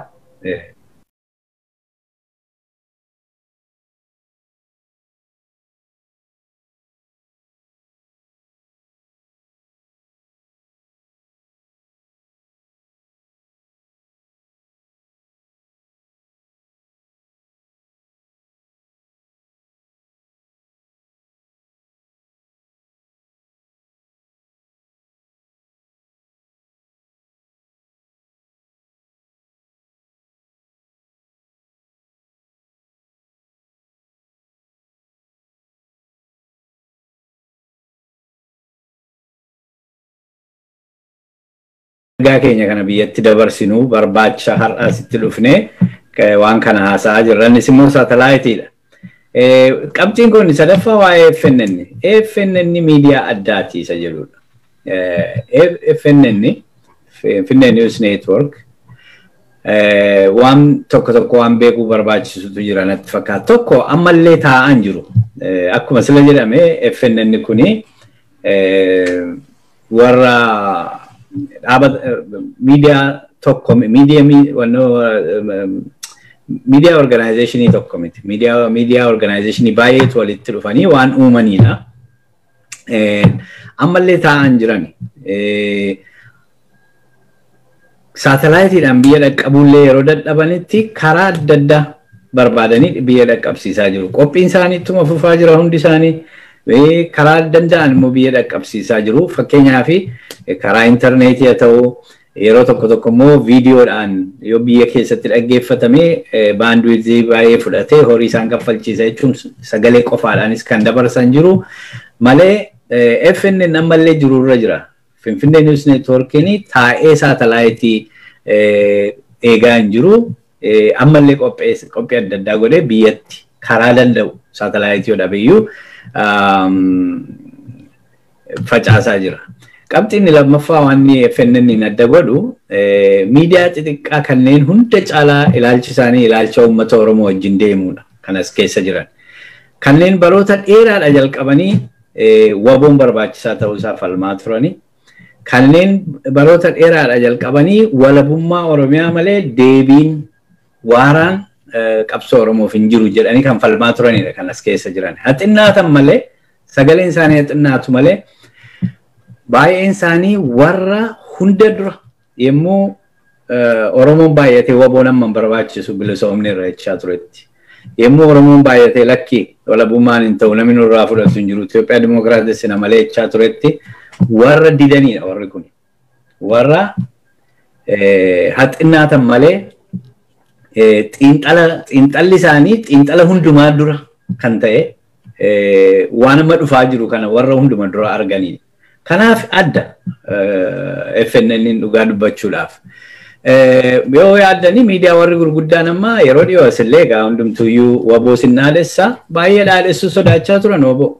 Ergaa keenya kana biyyatti dabarsinuu barbaacha har'a asitti dhufnee waan kana haasa'aa jirra. Innis immoo saatalaayitiidha. Qabxiin kun sadaffaa waa'ee FNN. FNN miidiyaa addaati isa jedhudha. FNN Finfinnee News Network waan tokko tokko waan beekuu barbaachisutu jira natti fakkaata. Tokko ammallee taa'an jiru. Akkuma sila jedhame FNN kuni warra dhaaba miidiyaa tokko miidiyaa organizationii tokko miti. Miidiyaa organizationii baay'eetu walitti dhufanii waan uumanidha. Ammallee taa'an jiran. Saatalaayitiidhaan biyya dhaqqabuullee yeroo dadhabanitti karaa adda addaa barbaadanii biyya dhaqqabsiisaa jiru. Qophiin isaanii ittuma fufaa jira hundi isaanii. Karaa danda'an immoo biyya dhaqqabsiisaa jiru. Fakkeenyaaf karaa intarneetii haa ta'u yeroo tokko tokko immoo viidiyoodhaan yoo biyya keessatti dhaggeeffatame baandwiidzii baay'ee fudhatee horii isaan kaffalchiisa jechuun sagalee qofaadhaanis kan dabarsan jiru malee FNN ammallee jirurra jira. Finfinnee News Networkiin taa'ee saatalaayitii eegaa hin jiru. Ammallee qophii adda addaa godhee biyyatti karaa danda'u saatalaayitii yoo dhabeyyuu facaasaa jira. Qabxiin lammaffaa waan FNN adda godhu miidiyaa xixiqqaa kanneen hunda caalaa ilaalchi isaanii ilaalcha uummata Oromoo wajjin deemudha. Kanas keessa jiran. Kanneen baroota dheeraadha jalqabanii waboon barbaachisaa ta'uusaa falmaa turani. Kanneen baroota dheeraadha jalqabanii walabummaa Oromiyaa malee deebiin waaraan qabsoo Oromoof hin jiru jedhanii kan falmaa turanidha kan as keessa jiran. Haxinnaatan malee sagaleen isaanii haxinnaatu malee baay'een isaanii warra hunda dura yommuu Oromoon baay'atee waboon amma hin barbaachisu bilisoomni irra jechaa turetti. Yommuu Oromoon baay'atee lakki walabummaan hin ta'u namni nurraa fudhatu hin jiru Itoophiyaa Dimookiraatessina malee jechaa turetti warra didanidha warri kun. Warra haxinnaatan malee xiinxalli isaanii xiinxala hundumaa dura kan ta'e waan amma dhufaa jiru kana warra hunduma dura arganidha. Kanaaf adda FNN dhugaa dubbachuudhaaf. Yoo yaaddanii miidiyaa warri gurguddaan amma yeroo dhiyoo asillee egaa hundumtuyyuu waboo sin dhaadhessa baay'ee dhaadhessuu sodaachaa turan waboo.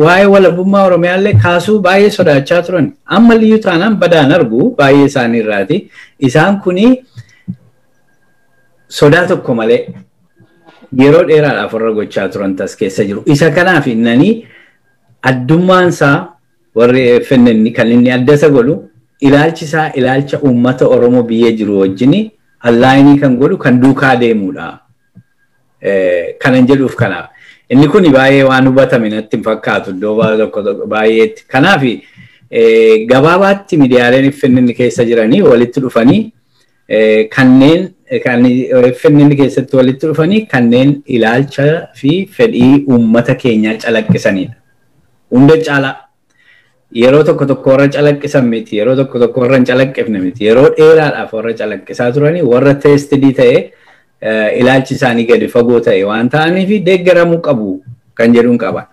Waa'ee walabummaa Oromiyaallee kaasuu baay'ee sodaachaa turan. Amma liyyuu taanaan badaan argu baay'ee isaanii irraati. Isaan kuni sodaa tokko malee yeroo dheeraadhaaf warra gochaa turan tas keessa jiru. Isa kanaaf innanii addummaan isaa warri FNN kan inni adda isa godhu ilaalchi isaa ilaalcha uummata Oromoo biyya jiru wajjin allaayinii kan godhu kan duukaa deemudha. Kanan jedhuuf kanaaf. Inni kun baay'ee waan hubatame natti hin fakkaatu iddoo tokko baay'eetti. Kanaaf gabaabaatti miidiyaaleen FNN keessa jiranii walitti dhufanii kanneen kan FNN keessatti walitti dhufanii kanneen ilaalcha fi fedhii uummata keenyaa calaqqisanidha. Hunda caalaa yeroo tokko tokko warra calaqqisan miti, yeroo tokko tokko warra hin calaqqifne miti, yeroo dheeraadhaaf warra calaqqisaa turanii warra teestidii ta'e ilaalchi isaanii gadi fagoo ta'e waan ta'aniif deeggaramuu qabu kan jedhuun qaba.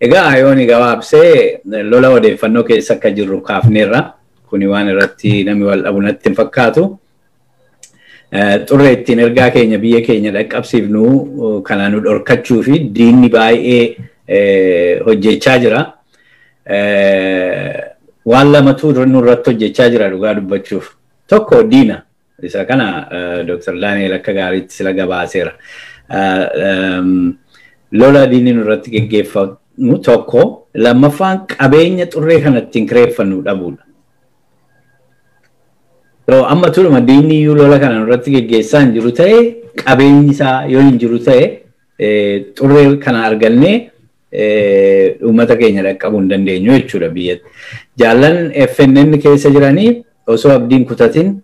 Egaa yooni gabaabsee lola odeeffannoo keessa akka jirru kaafneerra. Kuni waan irratti namni wal dhabu natti hin fakkaatu. Xurree ittiin ergaa keenya biyya keenya dhaqqabsiifnu kana nu dhorkachuu fi diinni baay'ee hojjechaa jira. Waan lamatu nurratti hojjechaa jira dhugaa dubbachuuf. Tokko diina. Isa kana Dr. Daani'el akka gaariitti sila gabaaseera. Lola diinni nurratti geggeeffamu tokko. Lammaffaan qabeenya xurree kana ittiin kireeffannu dhabuudha. Amma turuma diinni iyyuu lola kana nurratti geggeessaa hin jiru ta'e qabeenyi isaa yoo hin jiru ta'e xurree kana argannee uummata keenya dhaqqabuu hin dandeenyu jechuudha biyyatti. Jaallan FNN keessa jiranii osoo abdiin kutatin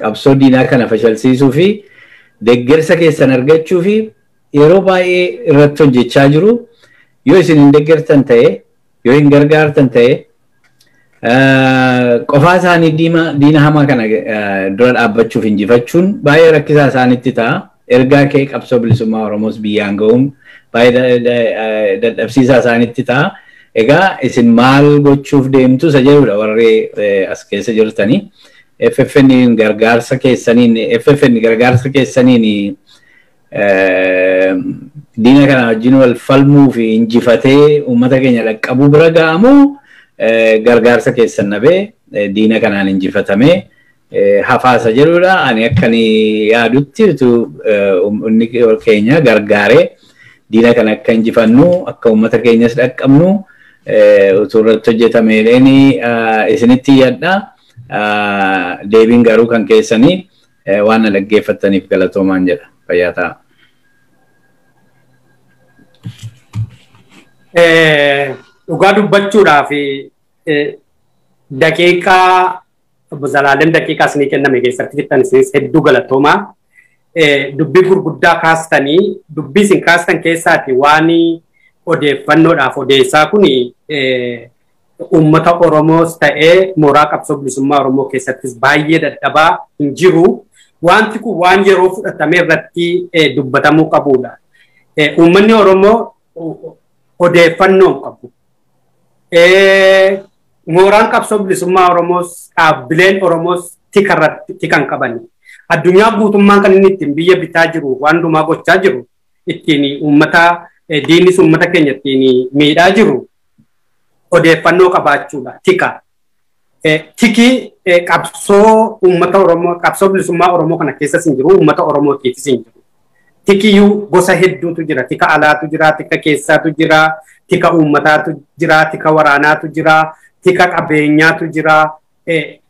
qabsoo diinaa kana fashalsiisuu fi deeggarsa keessan argachuu fi yeroo baay'ee irratti hojjechaa jiru. Yoo isin hin deeggartan ta'e, yoo hin gargaartan ta'e qofaa isaanii diina hamaa kana dura dhaabbachuuf injifachuun baay'ee rakkisaa isaanitti ta'a. Ergaa kee qabsoo bilisummaa Oromoos biyyaan ga'uun baay'ee dadhabsiisaa isaanitti ta'a. Egaa isin maal gochuuf deemtu isa jedhudha warri as keessa jirtanii. FFN gargaarsa keessaniin FFN gargaarsa keessaniin diina kana wajjin wal falmuu fi injifatee uummata keenya dhaqqabuu bira ga'amu gargaarsa keessan nabee diina kanaan injifatamee hafaasa jedhudha. Ani akkani yaadutti utuu uummanni keenya gargaaree diina kana akka injifannu akka uummata keenyas dhaqqabnu utuu irratti hojjetameedhaan isinitti yaadda. Deebiin garuu kan keessanii waan na dhaggeeffattaniif galatoomaan jedha. Fayyaa ta'a. Dhugaa dubbachuudhaaf daqiiqaa obbo Zalaalem daqiiqaa isinii kenname keessatti fixan isinis hedduu galatoomaa. Dubbii gurguddaa kaastanii dubbii isin kaastan keessaati waan odeeffannoodhaaf odeessaa kuni uummata Oromoos ta'ee mooraa qabsoo bilisummaa Oromoo keessattis baay'ee dadhabaa hin jiru. Wanti kun waan yeroo fudhatame irratti dubbatamuu qabudha. Uummanni Oromoo odeeffannoo hin qabu. Mooraan qabsoo bilisummaa Oromoos dhaabbileen Oromoos tika hin qaban. Addunyaa guutummaan kan inni ittiin biyya bitaa jiru waan hundumaa gochaa jiru ittiin uummata diinnis uummata keenya ittiin miidhaa jiru odeeffannoo qabaachuudha. Tika. Tiki qabsoo uummata Oromoo qabsoo bilisummaa Oromoo kana keessas hin jiru uummata Oromootiifis hin jiru. Tikiyyuu gosa hedduutu jira. Tika alaatu jira, tika keessaatu jira, tika uummataatu jira, tika waraanaatu jira, tika qabeenyaatu jira,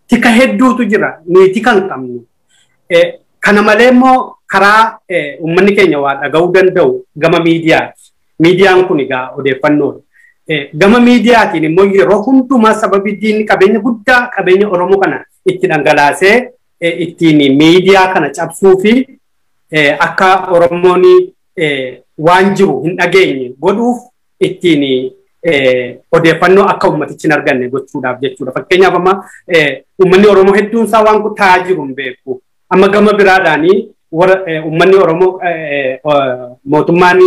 tika hedduutu jira. Nuyi tika hin qabnu. Kana malee immoo karaa uummanni keenya waa dhaga'uu danda'u gama miidiyaati. Miidiyaan kun egaa odeeffannoodha. Gama miidiyaatiin immoo yeroo hundumaa sababii diinni qabeenya guddaa qabeenya Oromoo kana itti dhangalaasee ittiin miidiyaa kana cabsuu fi akka Oromoon waan jiru hin dhageenye godhuuf ittiin odeeffannoo akka uummatichi hin arganne gochuudhaaf jechuudha. Fakkeenyaaf amma uummanni Oromoo hedduun isaa waan ta'aa jiru hin beeku. Amma gama biraadhaanii uummanni Oromoo mootummaan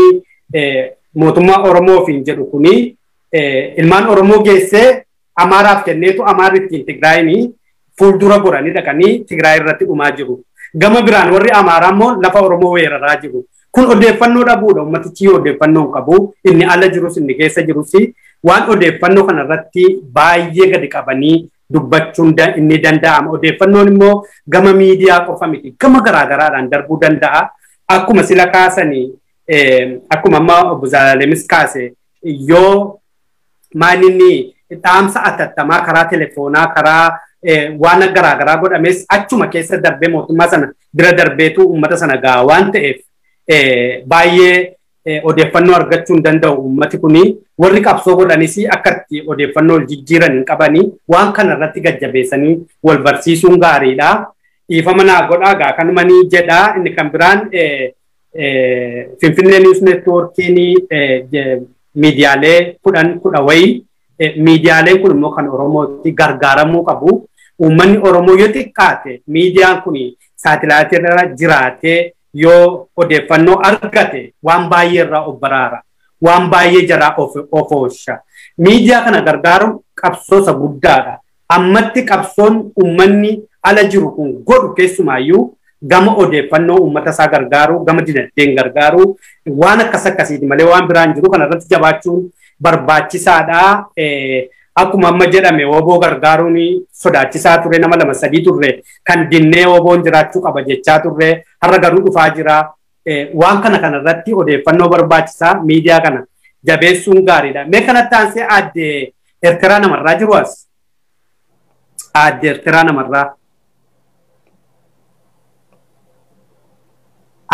mootummaa Oromoofiin jedhu kuni ilmaan Oromoo geessee Amaaraaf kenneetu Amaarri ittiin Tigraayinii Fuuldura goranii dhaqanii Tigraay irratti dhumaa jiru. Gama biraan warri Amaaraa immoo lafa Oromoo weeraraa jiru. Kun odeeffannoo dhabuudha. Uummatichi odeeffannoo hin qabu. Inni ala jirus inni keessa jirus waan odeeffannoo kanarratti baay'ee gadi qabanii dubbachuun inni danda'ama. Odeeffannoon immoo gama miidiyaa qofa miti. Gama garaagaraadhaan darbuu danda'a. Akkuma sila kaasanii akkuma amma obbo Zaalaalemis kaase yoo maalinni dhaamsa atattamaa karaa telefoonaa karaa waan garaagaraa godhames achuma keessa darbee mootummaa sana bira darbeetu uummata sana ga'a waan ta'eef baay'ee odeeffannoo argachuu hin danda'u uummati kuni warri qabsoo godhanis akka itti odeeffannoo wal jijjiiran hin qabanii waan kana irratti gajjabeessanii wal barsiisuun gaariidha. Dhiifama naa godhaa gaa kanuma ni jedhaa inni kan biraan Finfinnee News Networkiin miidiyaalee 10 wayii miidiyaaleen kun immoo kan Oromootti gargaaramuu qabu. Uummanni Oromoo yoo xiqqaate miidiyaan kun saatilaayitii irra jiraatee yoo odeeffannoo argate waan baay'ee irraa of baraara. Waan baay'ee jaraa of oolcha. Miidiyaa kana gargaaruun qabsoo isa guddaadha. Ammatti qabsoon uummanni ala jiru kun godhu keessumaayyuu gama odeeffannoo uummata isaa gargaaru, gama dinagdeen gargaaru waan akkas akkasiiti malee waan biraan jiru kanarratti jabaachuun barbaachisaadha. Akkuma amma jedhame oboo gargaaruun sodaachisaa ture nama 2 3 turre kan dinnee oboon jiraachuu qaba jechaa turre har'a garuu dhufaa jira. Waan kana kanarratti odeeffannoo barbaachisaa miidiyaa kana jabeessuun gaariidha. Mee kanatti aansee aadde Eertiraa namarraa jiru as? Aadde Eertiraa namarraa.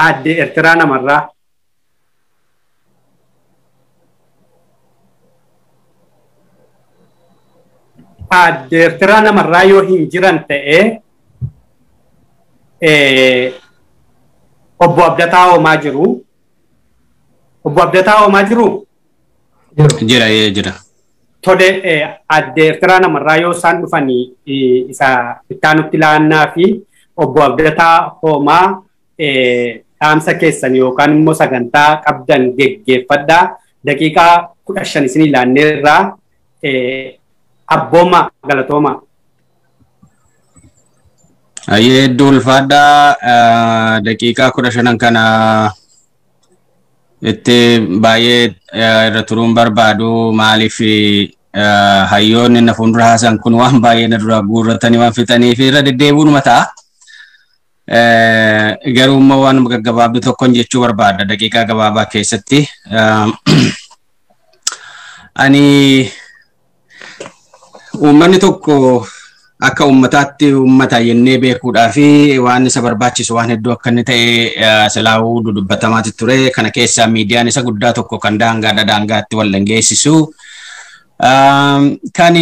Aadde Eertiraa namarraa. Aadde Eertiraa namarraa yoo hin jiran ta'e obbo Abdataa Hoomaa jiru. Obbo Abdataa Hoomaa jiru? Jira, jira. Tole aadde Eertiraa namarraa yoo isaan dhufanii isa ittaanutti laannaa fi obbo Abdataa Hoomaa dhaamsa keessan yookaan immoo sagantaa qabdan geggeeffadhaa. Daqiiqaa 15 isinii laanneerraa abbooma galatooma. Ayyee hedduu ulfaadhaa daqiiqaa 15 kana itti baay'ee irra turuun barbaadu maaliif hayyoonni na fuuldura haasan kun waan baay'ee na dura guurratanii waan fixanii fi irra deddeebi'uunuma ta'a. Garuu immoo waan gaggabaabdu tokkoon jechuu barbaada daqiiqaa gabaabaa keessatti. Ani uummanni tokko akka uummataatti uummata jennee beekuudhaa fi waan isa barbaachisu waan hedduu akka inni ta'e silaawuu dudubbatamaa ture. Kana keessaa miidiyaan isa guddaa tokko kan daangaadha daangaatti wal dhangeessisu. Kan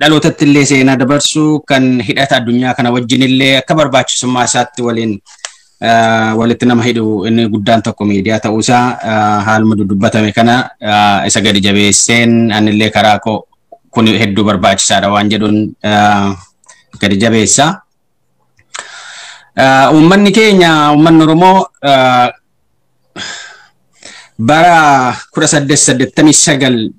dhalootatti illee seenaa dabarsu kan hidhata addunyaa kana wajjin illee akka barbaachisummaa isaatti waliin walitti nama hidhu inni guddaan tokko miidiyaa ta'uusaa haaluma dudubbatame kana isa gadi jabeesseen anillee karaa koo kun hedduu barbaachisaadha waan jedhuun gadi jabeessa. Uummanni keenya uummanni Oromoo bara 1889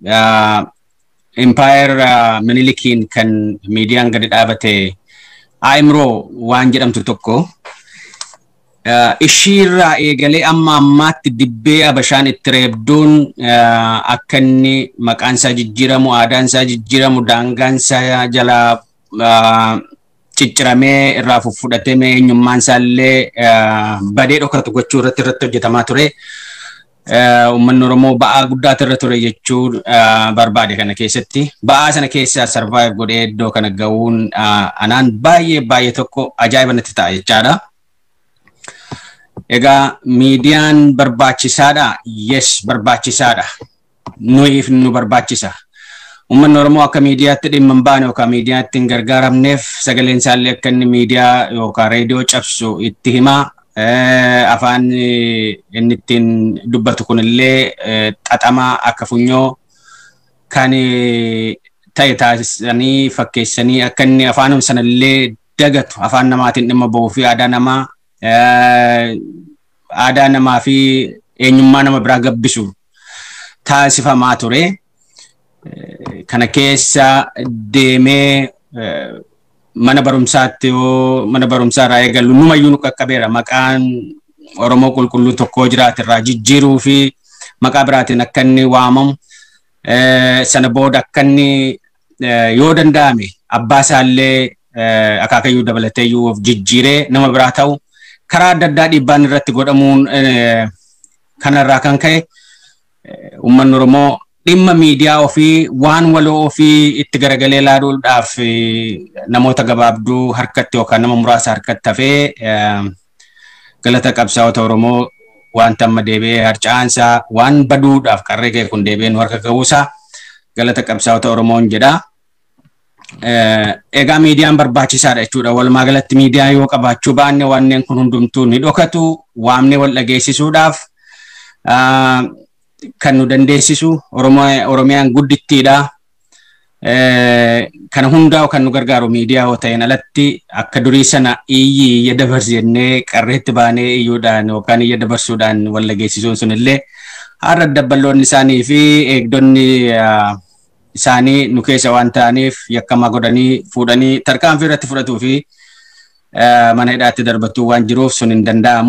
Empire Minilikiin kan miidiyaan gadi dhaabate Aimroo waan jedhamtu tokko ishiirraa eegalee amma ammaatti dibbee Abashaan itti reebduun akka inni maqaan isaa jijjiiramu, aadaan isaa jijjiiramu, daangaan isaa jalaa cicciramee irraa fudhatamee eenyummaan isaa illee badee dhokatu gochuu irratti hojjetamaa ture. Uummanni Oromoo ba'aa guddaatu irra ture jechuu barbaade kana keessatti. Ba'aa sana keessaa survive godhee iddoo kana ga'uun anaan baay'ee baay'ee tokko ajaa'iba natti ta'a jechaadha. Egaa miidiyaan barbaachisaadha? Yes, barbaachisaadha. Nuyiif nu barbaachisa. Uummanni Oromoo akka miidiyaatti dhimma hin baane yookaan miidiyaatti hin gargaaramneef sagaleen isaallee akka inni miidiyaa yookaan reediyoo cabsu itti himaa. Afaan inni ittiin dubbatu kunillee xaxamaa akka funyoo kan ta'e taasisanii fakkeessanii akka inni afaanuma sanallee dagatu afaan namaatiin dhimma bahuu fi aadaa namaa fi eenyummaa nama biraa gabbisu taasifamaa ture. Kana keessa deemee Mana barumsaatti yoo mana barumsaa irraa eegallu numayyuu nu qaqqabeera maqaan Oromoo qulqulluu tokko jiraate irraa jijjiiruu fi maqaa biraatiin akka inni waamamu sana booda akka inni yoo danda'ame abbaa isaallee akaakayyuu dabalatee iyyuu of jijjiiree nama biraa ta'u karaa adda addaa dhiibbaan irratti godhamuun kanarraa kan ka'e uummanni Oromoo dhimma miidiyaa ofii waan waloo ofii itti garagalee ilaaluudhaaf namoota gabaabduu harkatti yookaan nama muraasa harkatti hafee galata qabsaa'ota Oromoo wanta amma deebi'ee harca'aansaa waan baduudhaaf qarree kee kun deebi'ee nu harka ga'uusaa galata qabsaa'ota Oromoon jedha. Egaa miidiyaan barbaachisaadha jechuudha. Walumaa galatti miidiyaa yoo qabaachuu baanne wanneen kun hundumtuu ni dhokatu waamnee wal dhageessisuudhaaf kan nu dandeessisu Oromiyaan guddittiidha. Kana hundaa kan nu gargaaru miidiyaa yoo ta'een alatti akka durii sana iyyi iyya dabarsi jennee qarreetti baanee iyyuudhaan yookaan iyya dabarsuudhaan wal dhageessisuun sunillee har'a dabballoonni isaanii fi eegdonni isaanii nu keessa waan ta'aniif yakkamaa godhanii fuudhanii tarkaanfii irratti fudhatuu fi mana hidhaatti darbachuu waan jiruuf sun hin danda'amu.